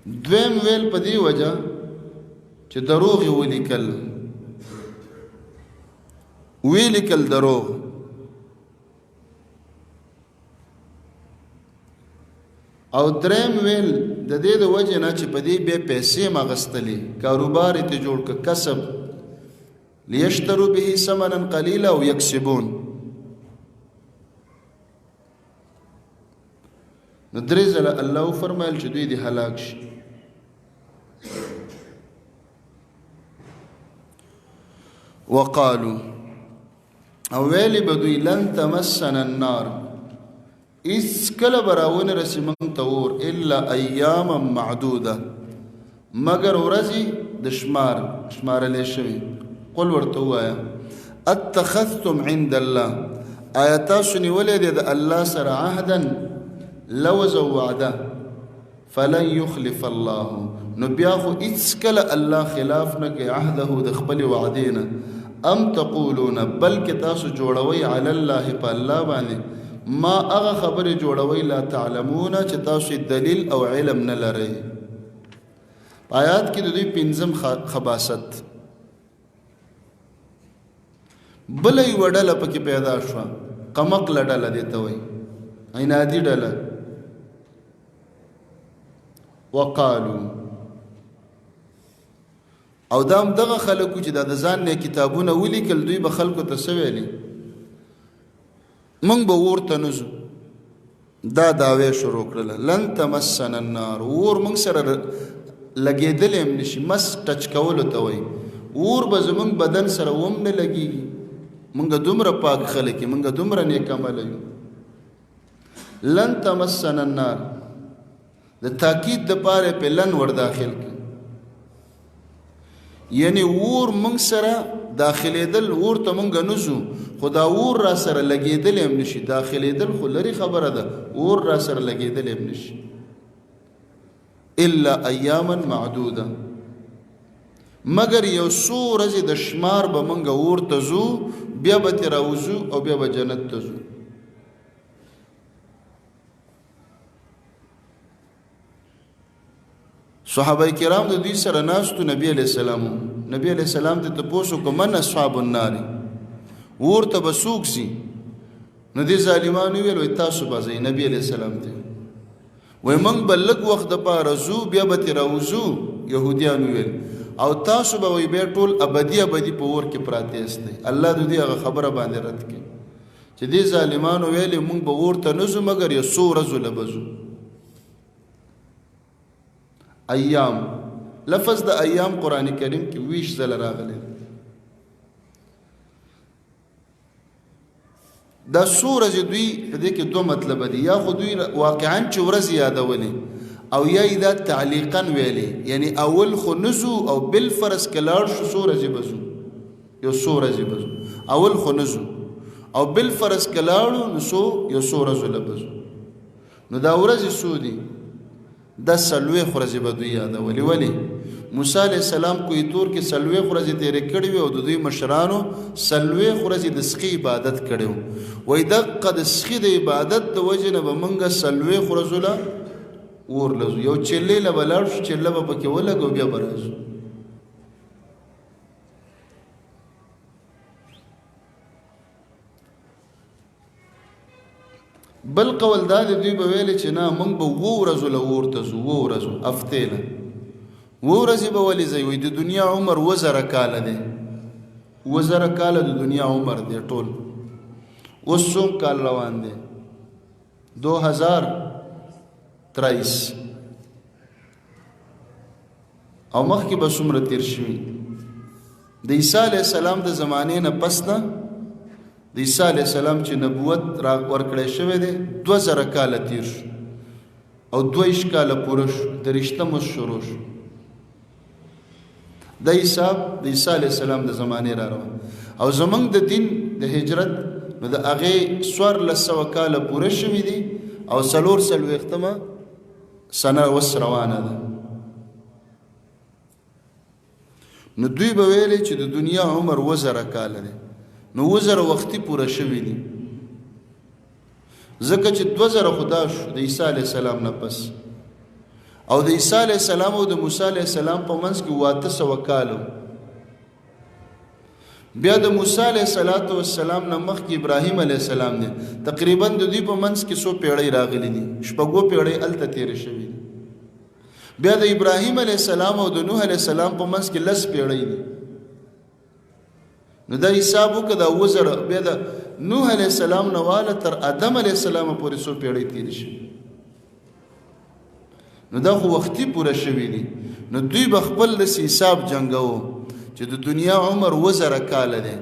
دویم ویل په دې وجه چې دروغ یې ولیکل، ویلیکل دروغ. او دریم ویل د دې د وجې نه چې په دې بیا پیسې ما غستلې، کاروبار یې ته جوړ که، کسب، لیشترو به ثمنا قلیلا او یکسبون. نو درې ځله الله وفرمایل چې دوی دې هلاک شي. وقالو، او ویلي به دوی لن تمسنا النار، هیڅ کله به راونه رسي موږ ته اور، الا ایاما معدوده، مګر ورځې د شمار شمارلې شوي. قل، ورته ووایه، اتخذتم عند الله، آیا تاسو نیولی دی د الله سره عهدا، لوز او وعده، فلن یخلف الله، نو بیا خو هیڅکله الله خلاف نه کوي عهده د خپلې وعدې نه. ام تقولون، بلکې تاسو جوړوئ علی الله، په الله باندې، ما هغه خبرې جوړوئ لا تعلمون، چې تاسو دلیل او علم نه لرئ. په آیات کې د دوی پنځم خباست، بله یوه ډله پکې پیدا شوه، قمقله ډله دې ته وایي، عنادي ډله. وقالو، او دا هم دغه خلکو چې دا د ځان نه کتابونه ولیکل، دوی به خلکو ته څه ویلي؟ مونږ به اور ته نه ځو. دا دعوی شروع کړله، لن تمسنا النار، اور مونږ سره لګېدلی هم نشي. مس ټچ کولو ته وایي، اور به زمونږ بدن سره وم نه لګېږي، مونږ دومره پاک خلک یو، مونږ دومره نیک عمله یو. لن تمسنا النار د تاکید د پاره په لن ور داخل کړ، یعنی اور مونږ سره داخلېدل، اور ته مونږ نه ځو، خو دا اور را سره لګېدلی هم نشي. داخلېدل خو لرې خبره ده، اور را سره لګېدلی هم نشي. الا ایاما معدوده، مګر یو څو ورځې د شمار به مونږ اور ته ځو، بیا به ترې راوځو او بیا به جنت ته ځو. صحابه کرام د دوی سره ناستو، نبی علیہ السلام، نبی علیہ السلام ته تپوس وکړو، من اصحاب النار، اور ته به څوک ځي؟ نو دې ظالمانو ویل، وایي تاسو به ځئ. نبی علیہ السلام ته وایي موږ به لږ وخت دپاره ځو، بیا به ترې راوځو. یهودیانو ویل او تاسو به وایي بیا ټول ابدي ابدي په اور کې پراته یاستئ. الله د دوی هغه خبره باندې رد کړي چې دې ظالمانو ویلې موږ به اور ته نه ځو مګر یو څو ورځو له به ځو. ایام، لفظ د ایام قرآن کریم کې 20 ځله راغلی. دا څو ورځې دوی په دې کې دوه مطلب دي، یا خو دوی واقعا چې ورځې یادولې او یا یې دا تعلیقا ویلې، یعنی اول خو نه ځو او بالفرض که لاړ شو څو ورځې به ځو، یو څو ورځې به ځو، اول خو نه ځو او بالفرض که لاړو نو څو، یو څو ورځو له به ځو. نو دا ورځې څو دي؟ دا 40 ورځې به دوی یادولې. ولې؟ موسی علیه السلام کوه طور کې 40 ورځې تېرې کړې وې او د دوی مشرانو 40 ورځې د سخي عبادت کړی و. وایي دقه د سخي د عبادت د وجې نه به موږ 40 ورځو له اور له ځو، یو چلې له به لاړ شو، چله به پکې ولګو بیا به راځو. بل قول دا دی، دوی به ویلې چې نه موږ به اوو ورځو له اور ته ځو، اوو ورځو هفتې له اوو ورځې به ولې ځئ؟ وایي د دنیا عمر 7000 کاله دی، 7000 کاله د دنیا عمر دی ټول. اوس څوم کال روان دی؟ 2023. او مخکې به څومره تېر شوي؟ د عیسی علیه السلام د زمانې نه پس نه د عیسی علیه السلام چې نبوت را ورکړی شوی دی 2000 کاله تېر شو او 22 کاله پوره شو، 23 اوس شروع شو. دا حساب د عیسی علیه السلام د زمانې را روان او زمونږ د دین د هجرت نو د هغې 1400 کاله پوره شوي دي او 44 سنه اوس روانه ده. نو دوی به ویلې چې د دنیا عمر 7000 کاله دی، نو 7000 وختي پوره شوي دي، ځکه چې 2000 خدا شو د عیسی علیه السلام نه پس، او د عیسی علیه السلام او د موسی علیه السلام په منځ کې 800 کاله. بیا د موسی علیه السلام نه مخکې ابراهیم علیه السلام دی، تقریبا د دوی په منځ کې څو پیړۍ راغلي دي، شپږو پیړۍ هلته تېرې شوي دي. بیا د ابراهیم علیه السلام او د نوح علیه السلام په منځ کې 10 پیړۍ دي. نو دا حساب وکړه، دا 7000 بیا د نوح علیه السلام نه واله تر آدم علیه السلام پورې څو پیړۍ تېرې شوي، نو دا خو وختي پوره شوي دي. نو دوی به خپل داسې حساب جنګوو چې د دنیا عمر 7000 کاله دی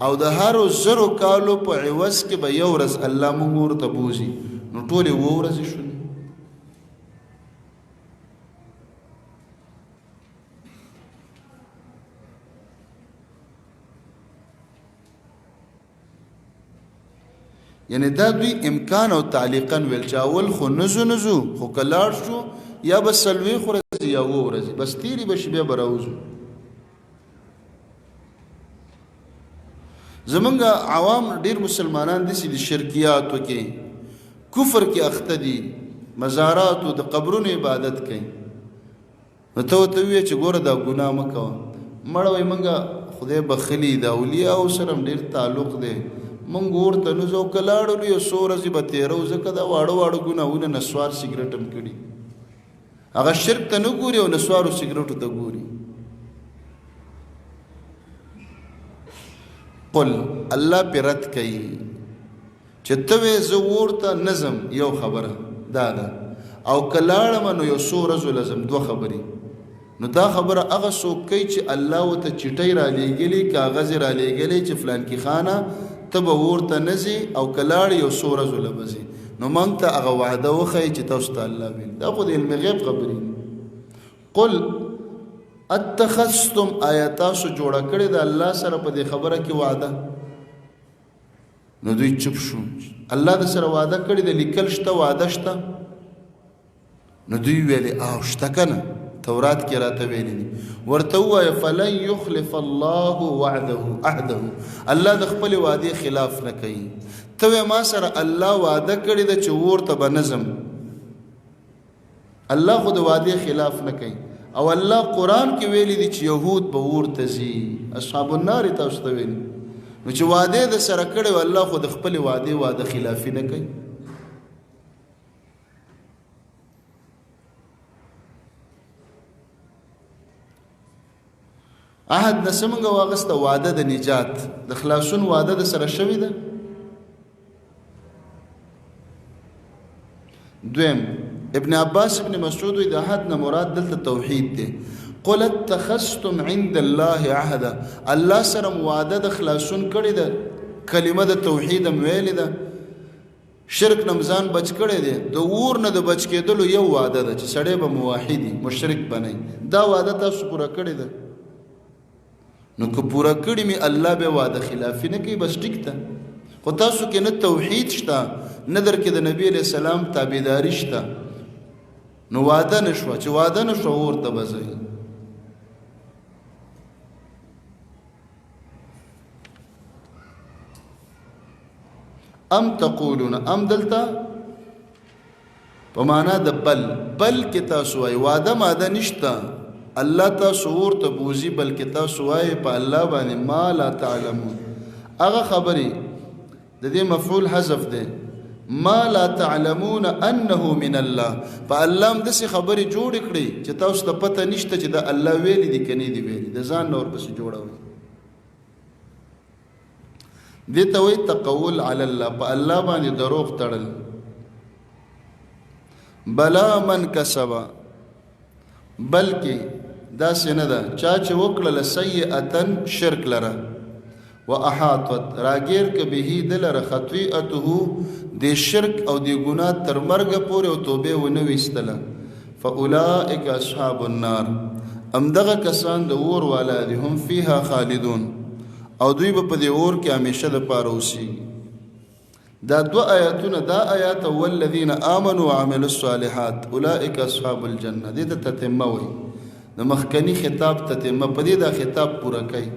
او د هرو 1000 کالو په عوض کې به یو ورځ الله موږ ورته بوځي، نو ټولې اووه ورځې شولې. یعنی دا دوی امکان او تعلیقا ویل چې اول خو نزو نزو، خو که لاړ شو یا به 40 ورځې یا اووه ورځې بس تېرې به شي، بیا به راوځو. زمونږ عوام ډېر مسلمانان داسې دي شرکیاتو کې، کفر کې اخته دي، مزاراتو د قبرونو عبادت کوي. نو ته ورته ووایې چې ګوره دا ګناه مه کوه، مړه وایي مونږ خدای بخښلي، د اولیاو سره هم ډېر تعلق دی، مونږ ورته نه ځو، که لاړو یو څو ورځې به تېروو، ځکه دا واړه واړه ګناهونه نسوار سګرټ هم کړي، هغه شرک ته نه ګوري او نسوارو سګرټو ته ګوري. قل، الله پې رد کوي چې ته وې زه ورته نظم یو خبره دا ده، او کلاړم نو یو څو ورځو لزم، دوه خبرې. نو دا خبره هغه څوک کوي چې الله ورته چټۍ را لېږلي، کاغذ را لېږلی چې فلانکي خانه ته به ورته نه ځې او که لاړې یو څو ورځو له به ځې، نو موږ ته هغه وعده وښیي چې تاسو ته الله ویلي. دا خو د علم غیب خبرې دي. قل اتخذتم، آیا تاسو جوړه کړې ده الله سره په دې خبره کې وعده؟ نو دوی چوپ شو. الله د سره وعده کړې ده، لیکل شته، وعده شته. نو دوی ویلې او شته که نه، تورات کې راته ویلي دي. ورته ووایه فلن یخلف الله وعده عهده، الله د خپلې وعدې خلاف نه کوي. ته وې ما سره الله وعده کړې ده چې ورته به نه ځم، الله خو د وعدې خلاف نه کوي. او الله قرآن کې ویلي دي چې یهود به ورته ځي، اصحاب النار تاسو ته ویلي. نو چې وعده د سره کړې، الله خو د خپلې وعدې وعده خلافي نه کوي. عهد نه څه واغسته؟ وعده د نجات، د خلاصون وعده د سره شوې ده. دویم، ابن عباس ابن مسعود د عهد نه مراد دلته توحید دی. قل اتخذتم عند الله عهدا، الله سره وعده د خلاصون کړې ده، کلمه د توحید هم ویلې ده، شرک نه ځان بچ کړی دی. د اور نه د بچ کېدلو یو وعده ده چې سړی به موحدي، مشرک به نه. دا وعده تاسو پوره کړې ده؟ نو که پوره کړې مې، الله به وعده خلافي نه کوي، بس ټیک ده. خو تاسو کې نه توحید شته، نه در کې د نبی علیہ السلام تابعداري شته، نو وعده نشوه. چې وعده نشوه، اور ته به ځئ. ام تقولون، ام دلته په معنا د بل، بل کې تاسو وایي وعده ماده نشته، الله تاسو ورته بوزي، بلکې تاسو وایي په الله باندې ما لا تعلمون. هغه خبرې د دې مفعول حذف دی، ما لا تعلمون انه من الله. په الله هم داسې خبرې جوړې کړې چې تاسو ته پته نشته چې دا الله ویلي دي که نه دي ویلي، د ځان نه ورپسې جوړوي. دې ته وایي تقول علی الله، په الله باندې دروغ تړل. بلا من کسب، بلکې داسې نه ده، چا چې وکړله سیئة شرک لره، واحاطت راګیر که به دلره خطیئته، د شرک او د ګناه تر مرګه پورې او توبه ونه ویستله، فاولئک اصحاب النار، همدغه کسان د اور والا دي، هم فیها خالدون، او دوی به په دې اور کې همیشه دپاره اوسېږي. دا دو آیاتونه، دا آیات والذین آمنوا وعملوا الصالحات اولئک اصحاب الجنه، دې ته تتمه وایي، د مخکني خطاب تتمه، په دې دا خطاب پوره کوي.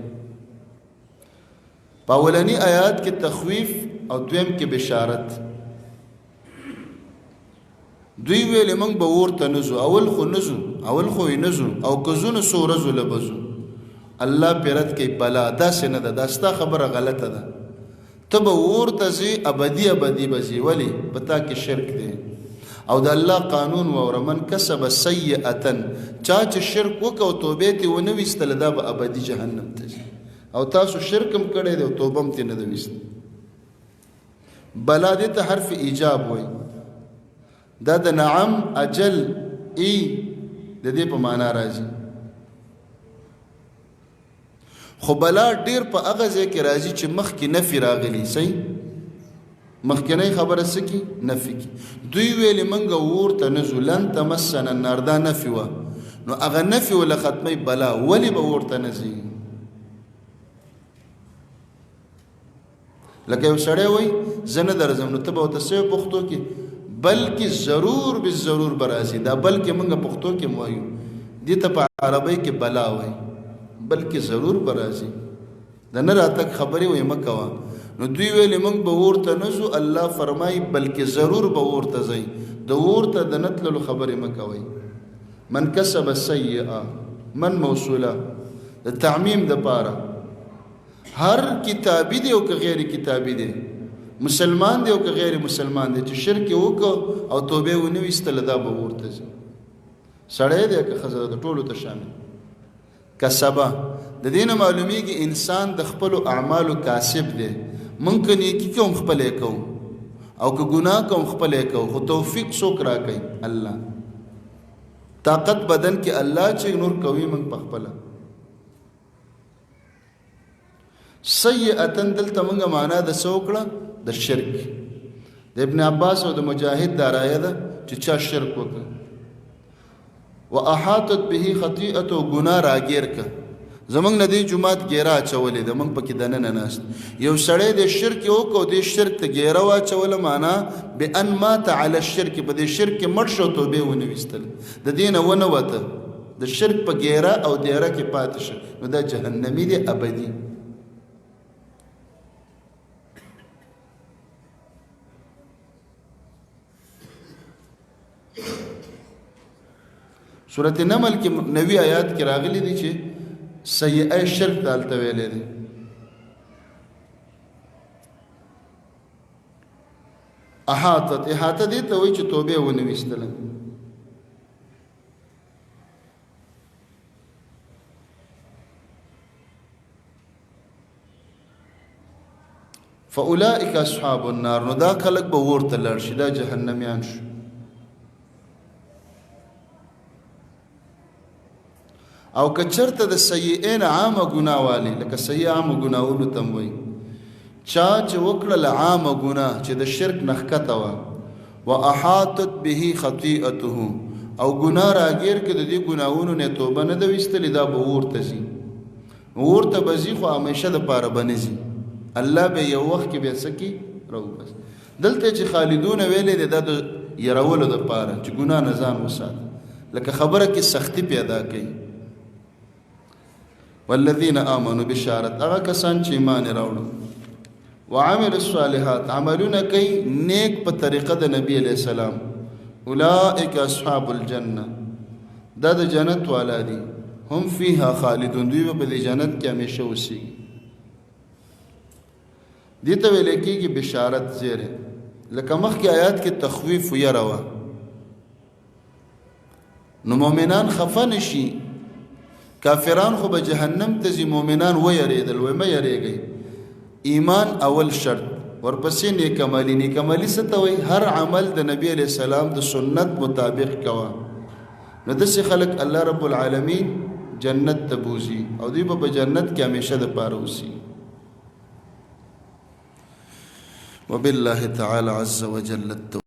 په اولني آیات کې تخویف او دویم کې بشارت. دوی ویلې موږ به ورته نه ځو، اول خو نه ځو، اول خو یې نه ځو، او که ځو نو څو ورځو له به ځو. الله پرې رد کوي، بلا داسې نه ده، دا ستا خبره غلطه ده، ته به ورته ځې، ابدي ابدي به ځې. ولې؟ په تا کې شرک دی. او د الله قانون واوره، من کسب سیئة، چا چې شرک وکړ او توبې ترې ونه ویستله، دا به ابدي جهنم ته ځي. او تاسو شرک هم کړی دی او توبه هم ترې نه ده ویستې. بلا دې ته حرف ایجاب وایي، دا د نعم اجل ای د دې په معنا راځي. خو بلا ډیر په هغه ځای کې راځي چې مخکې نفي راغلی، صحیح مخکنۍ خبره څه کی؟ نفي کی. دوی ویلې مونږ اور ته نه ځو، لن تمسنا النار، دا نفي وه، نو هغه نفي وله ختموي بلا، ولې به اور ته نه ځي؟ لکه یو سړی وایي زه نه درځم، نو ته به ورته څه وایې پښتو کې؟ بلکې ضرور بالضرور به راځي. دا بلکې مونږ پښتو کې هم وایو، دې ته په عربۍ کې بلا وایي، بلکې ضرور به راځي. د نه راتګ خبرې وایي مه کوه. نو دوی ویلې مونږ به اور ته نه ځو، الله فرمایي بلکې ضرور به اور ته ځئ، د اور ته د نه تللو خبرې مه کوئ. من کسب سیئه، من موصوله د تعمیم د پاره، هر کتابي دی او که غیر کتابي دی، مسلمان دی او که غیر مسلمان دی، چې شرک یې وکړ او توبه یې ونه ویستله، دا به ورته ځي. سړی دی که ښځه ده، د ټولو ته شامل. کسبه د دې نه معلومیږي انسان د خپلو اعمالو کاسب دی. مونږ که نیکي کوم خپله یې کوو، او که ګناه کوم خپل یې کوو، خو توفیق څوک راکوي؟ الله. طاقت بدن کې الله چې نور کوي، موږ په خپله. سیئتن دلته موږ معنا د څه وکړه؟ د شرک. د ابن عباس او د مجاهد دا رایه ده چې چا شرک وکړ، واحاطت به خطیئته، ګناه راګیر که. زمونږ نه دی جماعت ګیره اچولې ده، مونږ پکې دننه ناست یو سړی د شرک وکړو، د شرک ته ګیره واچوله، معنا بان مات علی الشرک، په دې شرک کې مړ شو، توبه ونه ویستل، د دې نه ونه وته، د شرک په ګیره او دیره کې پاتې شو، نو دا جهنمی دی ابدي. سورت نمل کې نوی آیات کې راغلي دي چې سیئه شرک ته هلته ویلی دی. احاطت، احاطه دې ته وایي چې توبه ونه ویستله. فاولئک اصحاب النار، نو دا خلک به ورته لاړ شي، دا جهنميان شو. او که چرته د سیئین عامه ګناه والی، لکه سیئه عامه ګناهونو ته وایي، چا چې وکړل عامه ګناه چې د شرک نه ښکته وه، واحاطت به خطیئته، او ګناه راګیر کې د دې ګناهونو نه توبه نه ده ویستلې، دا به ورته ځي، ورته به ځي، خو همیشه دپاره به نه ځي. الله به یو وخت کې بیا څه کړي؟ راوباسي. دلته چې خالدون ویلې دی، دا د یرولو دپاره چې ګناه نه ځان وساته، لکه خبره کې سختی پیدا کوي. والذین آمنوا، بشارت هغه کسان چې ایمان راوړو، وعملوا الصالحات، عملونه کوي نیک په طریقه د نبی علیہ السلام، اولئک اصحاب الجنه، دا د جنت والا دي، هم فیها خالدون، دوی به په دې جنت کې همیشه اوسېږي. دې ته ویل کېږي بشارت، زیری. لکه مخکې آیات کې تخویف یره وه، نو مؤمنان خفه نشي، کافران خو به جهنم ته ځي، مؤمنان ویرېدل، وایي مه یرېږئ. ایمان اول شرط، ورپسې نیک عملي. نیک عملي څه ته وایي؟ هر عمل د نبی علیه السلام د سنت مطابق کوه. نو داسې خلک الله رب العالمین جنت ته بوځي او دوی به په جنت کې همیشه دپاره اوسي. وبالله تعالی عز وجل التوفیق.